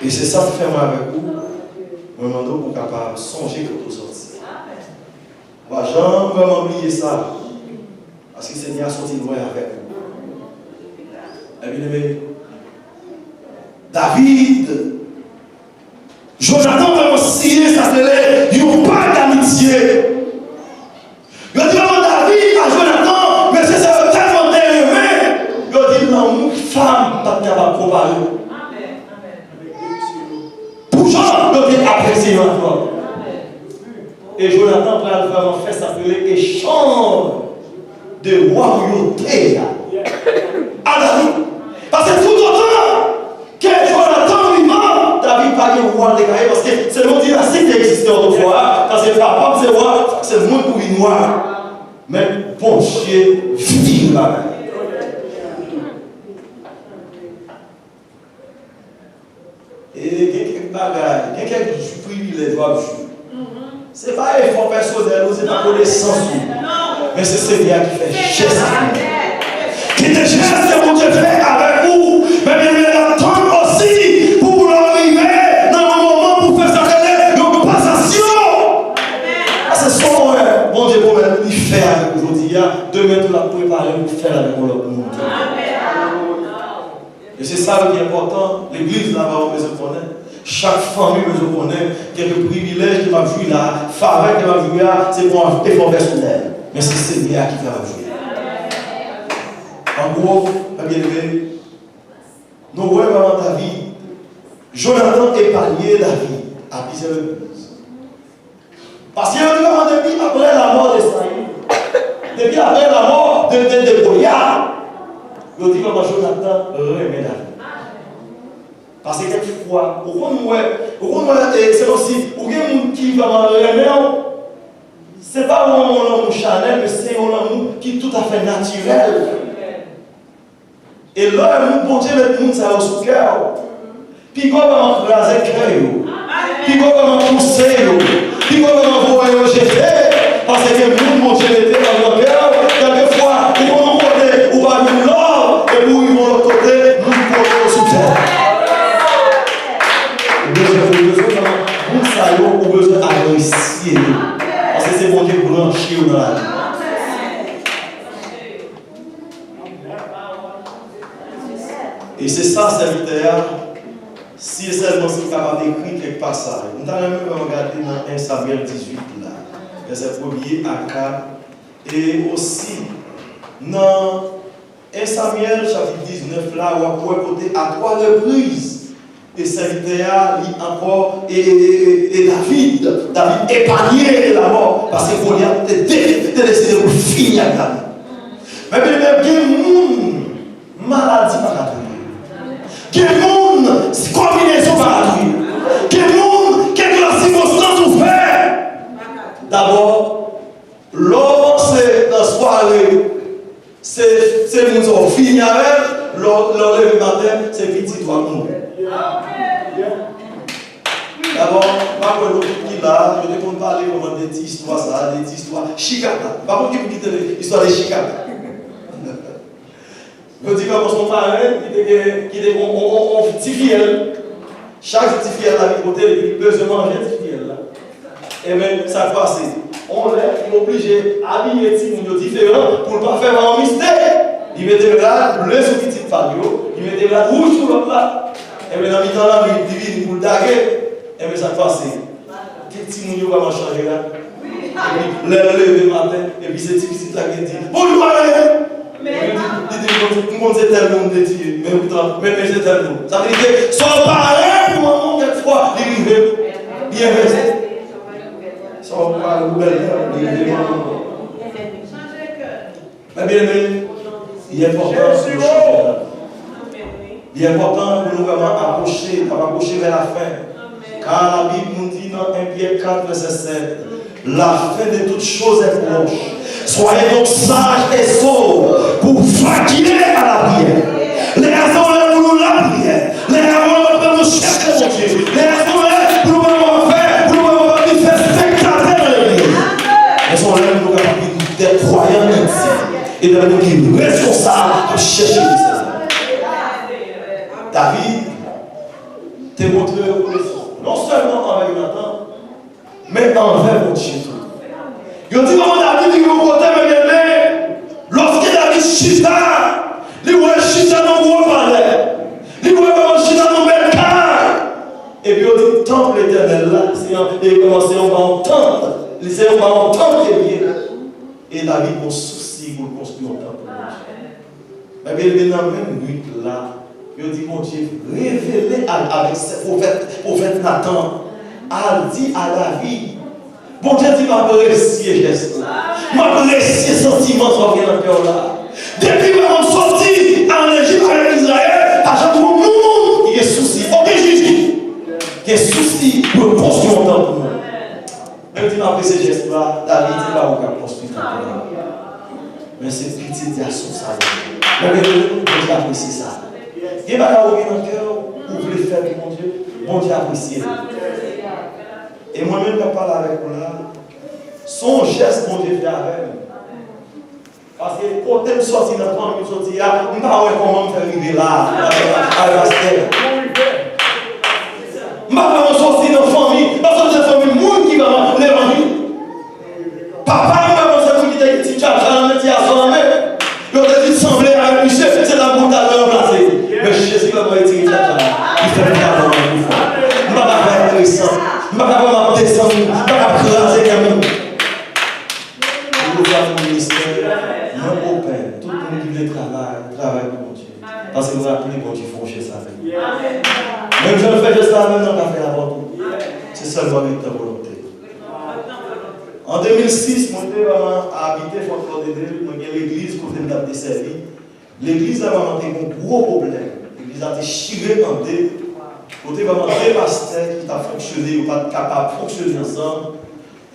E se sa k fè mwen avèk ou, mwen mande w pou w kapab sonje kote w sòti. Ou pa janm vrèman bliye sa. Paske Senyè a sòti lwen avèk ou. Ebyen, David, Jonatan vrèman siyen sa k rele yon pak damitye. Yo di vrèman David a Jonatan, mesye sa yo tèlman te renmen, yo di lanmou fanm pa t kapab konpare. Pou jan yo te apresye yo anfòm. E Jonatan pral vrèman fè sa k rele echanj. de wa pou yo te a, a David. Paske toutotan ke Jonatan vivan, David pa gen wa l te ka ye, paske se yon dinasti ki te egziste otofwa a, paske papa m se wa, se mwen pou vin wa. Men Bondye vire bagay. E gen kèk bagay, gen kèk privilèj w ap jwi. Se pa efò pèsonèl ou, se pa konesans ou. Men se Senyè a ki fè jès pou ou. Kite jès ke Bondye fè avèk ou. Men byeneme, l ap tann osi pou w rive nan yon moman pou w fè sa k rele yon pasasyon. Paske sa w wè Bondye pwomèt li fè avèk ou jodi a, demen tou l ap prepare pou fè l avèk yon lòt moun. E se sa ki enpòtan, legliz la pa ou bezwen konnen. Chak fanmi bezwen konnen, gen de privilèj ke m ap jwi la, favè ke m ap jwi a, se pou efò pèsonèl. Men se Senyè a ki fè m ap jwi. An gwo, mè byeneme, nou wè manman David, Jonatan epanye David a plizyè repriz. Paske yo di kòman depi aprè lamò de Sayil, depi aprè lamò de, de, de Golyat, yo di kòman Jonatan renmen David. Paske kèk fwa, ou konn wè, ou konn wè, e, se kòmsi ou gen moun ki vrèman renmen w, se pa yon, yon lanmou chanèl, men se yon lanmou ki toutafè natirèl. E lè moun, Bondye met moun sa yo sou kè w, piga w vrèman kraze kè yo, piga w vrèman pouse yo, piga w vrèman voye yo jete, paske gen moun Bondye mete anndan kè w, kèlkefwa ou konn yon kote ou pa jwenn love, epi w rive yon lòt kote, moun pote yo sou tè. Ou bezwen, ou bezwen nan moun sa yo, ou bezwen apresye yo, paske se Bondye branche yo nan lavi. E se sa sèvitè a, si e sèlman si l kapab ekri kèk pasaj. M ta renmen pou nou gade nan en Samyèl dizuit la, vèsè premye a kat, e osi nan en Samyèl chapit diznèf la, w ap wè kote a twa repriz e sèvitè a, li ankò, e, e, e, e, e David, David epanye de lamò, paske Golyat te, te, te deside pou l fini ak David. Men, men, men, gen moun, maladi pa ka touye. Gen moun, konbinezon pa ka touye. Gen moun, kèlkeswa sikonstans ou fè. Dabò, lè w panse nan sware, se, se moun sa w fini avè l, lè w, lè w leve maten, se pitit ou ap mouri. Dabò, m pa kwè nou tout ki la, yo te konn pale kòman de ti istwa sa, de ti istwa chikata. M pa konn ki moun ki tande istwa de chikata. Yo di kòman se yon parenn ki te gen, ki te gen yon, yon, yon, yon ti fiyèl. Chak jou ti fiyèl la vin kote l, epi li bezwen manje ti fiyèl la. Ebyen, sa k pase? On lè, li oblije abiye timoun yo diferan pou l pa fè yon mistek. Li mete rad ble sou pitit pa l yo, li mete rad wouj sou lòt la. Ebyen, nan mitan lannwit, li vini pou l dage. Ebyen, sa k pase? Tout timoun yo vrèman chanje la. Epi, lè l leve maten, epi se ti pitit la ki di, "Bonjou, papa." Epi, li di, li di, "M konn se, m konn se tèl moun m te tiye, men poutan, men, men se tèl moun." Sa vle di ke sa w pare pou manman w kèk fwa, li rive. Li envèse. Sa w pare pou bèlmè w, li rive manman w. Men byeneme, li enpòtan pou nou chanje lavi. Li enpòtan pou nou vrèman apwoche, n ap apwoche vè lafen. Kar Labib nou di nan en Pyè kat vèsè sèt, "La fin de toutes choses est proche. Soyez donc sages et sobres pour vaquer à la prière." Lè a se yon lè pou nou lapriyè. Lè a se yon lè pou nou chèche Bondye. Lè a se yon lè pou nou vrèman fè, pou nou vrèman vin fè spektatè nan legliz. Men se yon lè pou nou kapab vin dè kwayan entime. E lè moun ki responsab ap chèche Kris la. David te montre rekonesans non sèlman anvè Jonatan, men anvè Bondye tou. Yo di manman David rive yon kote, men byeneme, lòske David chita, li wè l chita nan gwo palè. Li wè l chita nan bèl kay. Epi yo di tanp Letènèl la, se yon, e kòman se yon, yon tanp. Li se yon, yon tanp ke li ye. E David gon sousi pou l konstwi yon tanp pou Bondye. Men byeneme, nan menm nwit la, yo di Bondye revele al avèk se pwofèt, pwofèt Natan, al di a David, Bondye di m apresye jès la. M apresye santiman sa w gen nan kè w la. Depi vrèman m soti ann Ejip avèk Izrayèl, pa janm gen yon moun ki gen sousi, okenn jij gen sousi pou yo konstwi yon tanp pou mwen. Men m di m apresye jès la, David, se pa ou k ap konstwi tanp la. Men se pitit gason sa yo. Men gen moun Bondye apresye sa. Gen bagay ou gen nan kè w, ou vle fè pou Bondye, Bondye apresye l. E mwen menm k ap pale avèk ou la, se yon jès Bondye fè avè m. Paske kote m soti nan fanmi m soti a, m pa wè kòman m fè rive la a, pastè. M pa kwè mwen soti nan fanmi, m pa soti nan fanmi moun ki vrèman levanjil. Papa m vrèman se moun ki te gen ti tchatcha nan men, ti asò nan men. Yo te di sanble avèk misye, se la moun ta dwe ranplase. Men Jezi vrèman retire tchatcha a, li fè m ta vrèman pli fò. M pa ka fè enteresan, m pa ka vrèman desann, m pa ka kraze kè moun. Pou yo fè yon ministè, mwen open. Tout moun ki vle travay, travay pou Bondye. Paske mwen raple Bondye fè yon jès avè m. Menm jan l fè jès la avè m nan, l ka fè avè w tou. Se sèlman ret nan volonte. An de mil sis, mwen te vrèman abite Fort Lauderdale, mwen gen legliz kote m t ap desèvi. Legliz la vrèman te gen gwo pwoblèm. Legliz la te chire an de. Kote vrèman de pastè ki t ap fonksyone, yo pa t kapab fonksyone ansanm.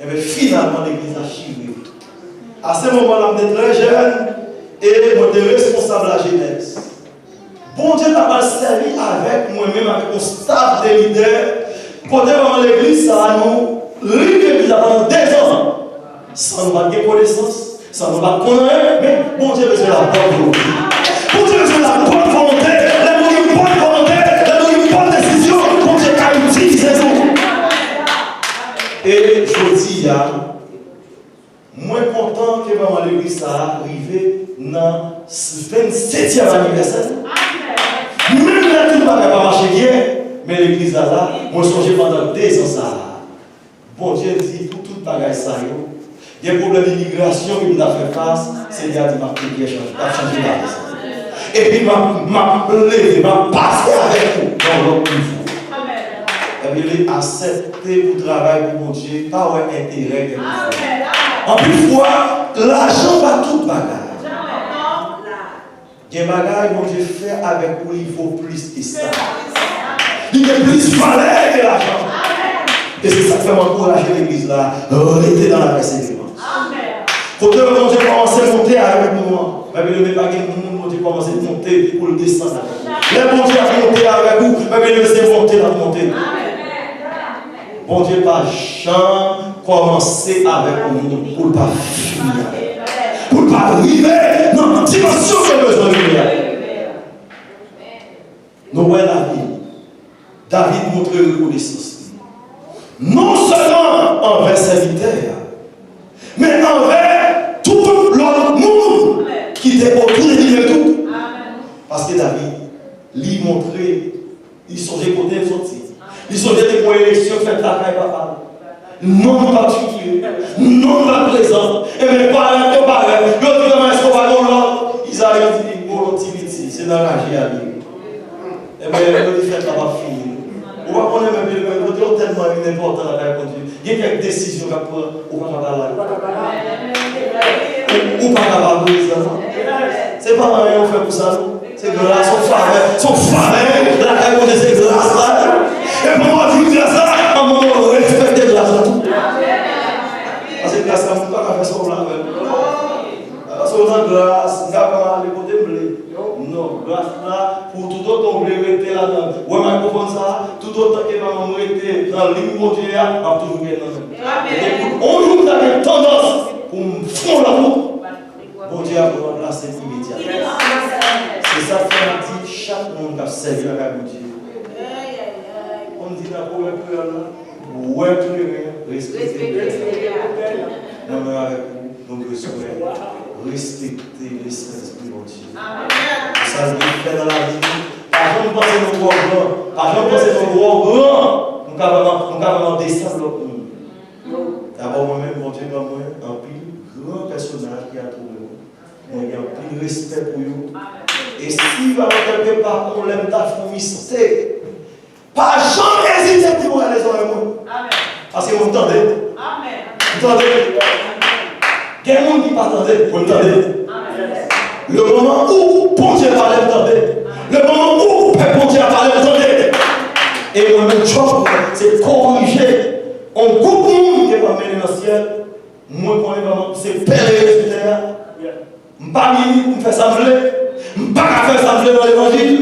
Ebyen, finalman, legliz la chire. A se moman la, m te trè jèn e mwen te responsab lajenès. Bondye ta pral sèvi avèk mwen menm, avèk yon staf de lidè, kote vrèman legliz sa a, nou rive legliz la pandan dezan, san nou pa t gen konesans, san nou pa t konn anyen, men Bondye bezwen la bòn volonte. Bondye bezwen la bòn volonte. Lè nou gen bòn volonte, lè nou gen bòn desizyon, Bondye ka itilize nou. E jodi a, mwen kontan ke manman legliz sa a rive nan vennsetyèm anivèsè l. Menm lè tout bagay pa mache byen, men legliz la la, mwen sonje pandan dezan sa a, Bondye di pou tout bagay sa yo, gen pwoblèm imigrasyon ke m ta fè fas, Senyè a di m ap te byen chanje, m ap chanje lavi sa. Epi m ap, m ap leve, m ap pase avèk ou nan yon lòt nivo. Ebyen, li aksepte pou travay pou Bondye, pa wè enterè gen pou fè. Anpil fwa, lajan pa tout bagay. Gen bagay Bondye fè avèk ou, li vo plis ke sa. Li gen plis valè ke lajan. E se sa k fè m ankouraje legliz la, rete nan lapèseverans. Kote Bondye kòmanse monte avèk nou an, Bib la di pa gen moun Bondye kòmanse monte epi pou l desann avèk ou. Lè Bondye ap monte avèk ou, Bib la di se monte l ap monte. Bondye pa janm kòmanse avèk yon moun pou l pa fini avèk li. Pou l pa rive nan dimansyon ke l bezwen rive a. Nou wè David. David montre rekonesans li. Non sèlman anvè sèvitè a, men anvè tout lòt moun ki te otou de li menm tou. Paske David, li montre, li sonje kote l soti. Li sonje te gon eleksyon k fèt lakay papa l. Non l pa t figire, non l pa t prezan. Ebyen, parèt yo parèt, yo di kòman èske w pa gon lòt? Izayi di, gon lòt ti piti, se nan raje a li ye. Ebyen, yo di fèt la p ap fini. Ou pa konnen menm, men kote yo tèlman vin enpòtan lakay Bondye. Gen kèk desizyon k ap pran, ou pa ka pa la. Ou, ou pa ka pa prezan. Se pa anyen ou fè pou sa, non. Se gras, se yon favè, se yon favè. Lakay Bondye, se gras la. E pou w viv gras la, an mwen, w respekte gras la tou. Paske gras la, moun pa ka fè sa w la avè l. Paske w nan gras, m ka pa ale kote m vle. Non, gras la, pou toutotan w vle rete ladan. Wè mikrofòn sa a, toutotan ke manman m rete nan liy Bondye a, m ap toujou gen nan men. Depi yon jou m ta gen tandans pou m fè yon lòt wout, Bondye ap ranplase m imedyatman. Se sa k fè m ap di chak moun k ap sèvi lakay Bondye, konn di nan pwovèb kreyòl la, wè kleren, respekte kleren. Mwen menm avèk ou, nou bezwen respekte Lespri Bondye. Pou sa l vle fè nan lavi nou, pa janm panse nou twò gran, pa janm panse nou twò gran, nou ka vrèman, nou ka vrèman desann lòt moun. Dabò, mwen menm, Bondye ban mwen anpil gran pèsonaj ki antoure mwen. Mwen gen anpil respè pou yo. E si pa kèlke pa, yon lè m ta fè yon mistake, pa janm ezite di mwen ale zòrèy mwen. Paske mwen tande. M tande. Gen moun ki pa tande, mwen m tande. Le moman où Bondye pale, m tande. Le moman où pèp Bondye a pale, m tande. E mwen menm, djòb mwen, se korije yon gwoup moun ke m ap mennen nan syèl. Mwen konnen kòman se pèlen yo sou tè a. M pa vini pou m fè sa m vle. M pa ka fè sa m vle nan levanjil.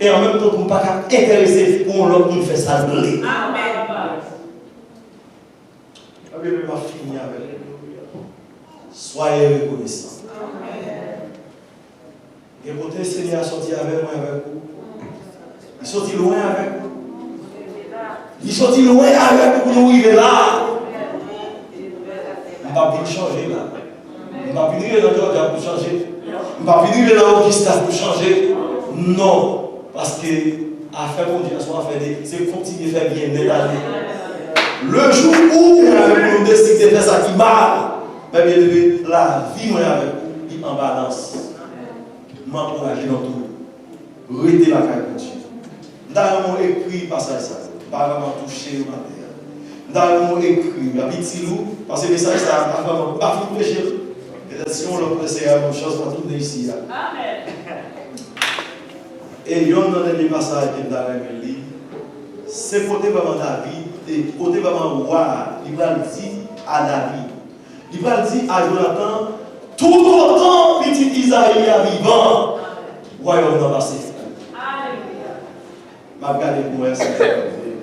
E an menm tan tou, m pa ka enterese pou yon lòt moun fè sa l vle. Amèn. Ebyen, m ap fini avèk ou. Soyez reconnaissants. Gen kote Senyè a soti avè mwen, avèk ou. Li soti lwen avèk ou. Li soti lwen avèk ou pou nou rive la. M p ap vin chanje la. M p ap vin rive nan Jòjya pou chanje. M p ap vin rive nan Ogista pou chanje. Non. Paske afè Bondye a se yon afè de, se kontinye fè byen nèt ale. Le jou où mwen avèk ou nou deside fè sa ki mal, men byeneme, lavi mwen avèk ou, li an balans. M ankouraje nou tou. Rete lakay Bondye. M ta renmen w ekri pasaj sa yo. M pa vrèman touche yo maten an. M ta renmen w ekri. L ap itil ou, paske mesaj sa a, m pa vrèman, m pa fin preche l. Petèt si yon lòt frè sè a yon chans, m a tounen isi a. E yonn nan dènye pasaj ke m ta renmen li, se kote vrèman David te, kote vrèman wa a, li pral di a David, li pral di a Jonatan, toutotan pitit Izayi a vivan, wayòm nan pa seve. M ap gade pou wè si sa ap vre.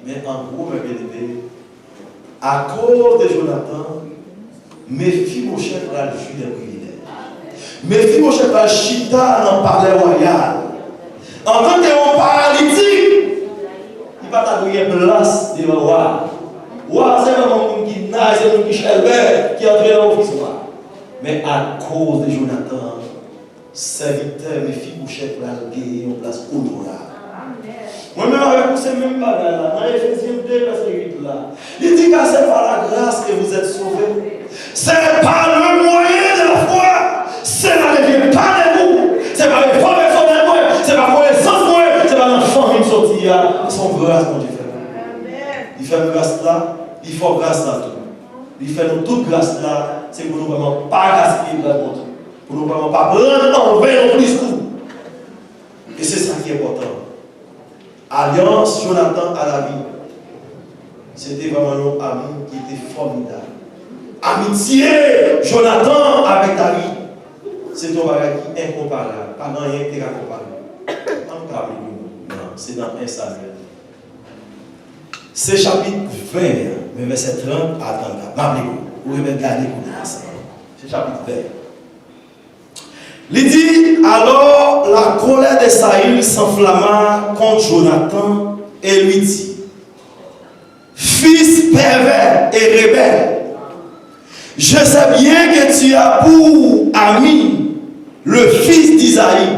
Men an gwo, men byeneme, akoz de Jonatan, Mefibochèt pral jwi de privilèj. Mefibochèt pral chita nan palè wayal. Antanke yon paralitik, li pa ta dwe gen plas devan wa a. Wa a se vrèman moun ki nice, se moun ki chèlbè, ki antre nan ofis wa a. Men akoz de Jonatan, sèvitè Mefibochèt pral genyen yon plas onorab. Mwen menm avèk ou, se menm bagay la. Nan Efezyen de, vèsè uit la, li di, car c'est par la grâce que vous êtes sauvés. C'est par le moyen de la foi. Cela ne vient pas de vous. Se pa efò pèsonèl mwen, se pa konesans mwen, se pa nan fanmi m soti a. Se yon gras Bondye fè mwen. Li fè m gras la, li fè w gras la tou. Li fè nou tout gras la, se pou nou vrèman pa gaspiye gras Bondye. Pou nou vrèman pa pran anven non plis tou. E se sa ki enpòtan. Alyans Jonatan a David, se te vrèman yon amou ki te fòmidab. Amitye Jonatan avèk David, se te yon bagay ki enkonparab. Pa gen anyen ki te ka konpare. Ann ka li pou nou. Non, se nan en Samyèl. Se chapit ven an, men vèsè trant a trannkat. M ap li pou ou. Ou remèt gade kounye a sa. Se chapit ven. Li di, alors la colère de Saül s'enflamma contre Jonathan et lui dit, fils pervers et rebelle, je sais bien que tu as pour ami le fils d'Isaïe,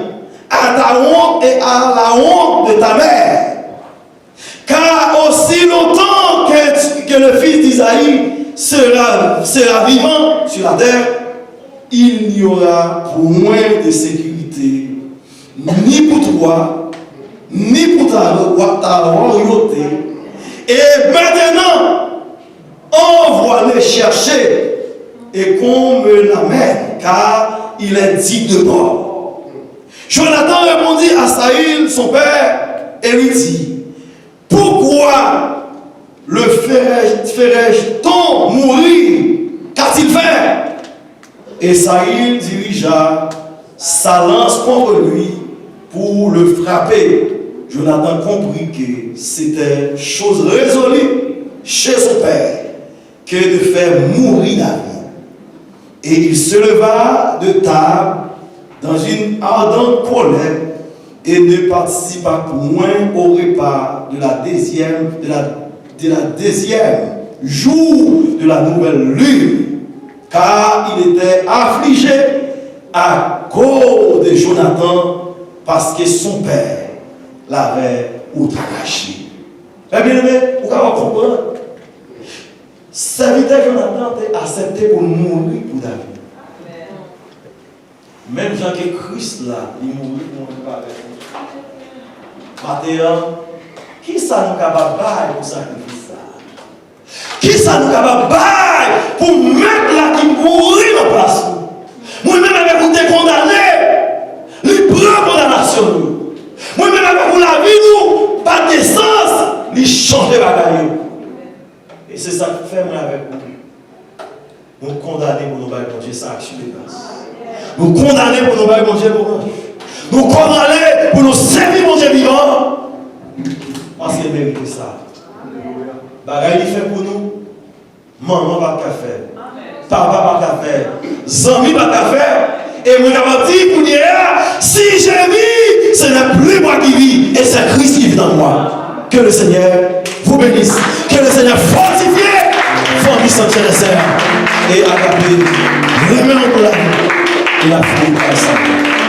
à ta honte et à la honte de ta mère. Car aussi longtemps que, que le fils d'Isaïe sera, sera vivant sur la terre, il n'y aura point de sécurité, ni pour toi, ni pour ta, ta royauté. Et maintenant, envoie-le chercher et qu'on me l'amène, car il est digne de mort. Jonathan répondit à Saül, son père, et lui dit, pourquoi le ferai-, ferai-t-on mourir? Qu'a-t-il fait? Et Saül dirigea sa lance contre lui pour le frapper. Jonathan comprit que c'était chose résolue chez son père que de faire mourir David. Et il se leva de table dans une ardente colère et ne participa point au repas de la deuxième, de la, de la deuxième jour de la nouvelle lune, car il était affligé à cause de Jonathan, parce que son père l'avait outragé. Frè byeneme, ou kapab konprann. Sèvitè Jonatan te aksepte pou l mouri pou David. Menm jan ke Kris la, li mouri pou mwen, pou avèk nou. Maten an, kisa nou kapab bay pou sakrifis sa a? Kisa nou kapab bay pou Mèt la ki mouri nan plas nou. Mwen menm avèk ou te kondane, li pran kondanasyon nou. Mwen menm avèk ou lavi nou pa t gen sans, li chanje bagay yo. E se sa k fè mwen avèk ou, nou kondane pou nou bay Bondye sa aksyon de gras. Nou kondane pou nou bay Bondye louwanj. Nou kondane pou nou sèvi Bondye vivan. Paske l merite sa. Bagay li fè pou nou, manman pa t ka fè l. Papa pa t ka fè l. Zanmi pa t ka fè l. Et mwen kapab di kounye a, si je vis, ce n'est plus moi qui vis, et c'est Christ qui vit en moi. Que le Seigneur vous bénisse. Que le Seigneur fortifie fanmi Sante Sè Dèsè a. E Agape renmen nou pou lavi. E n ap fini ansanm.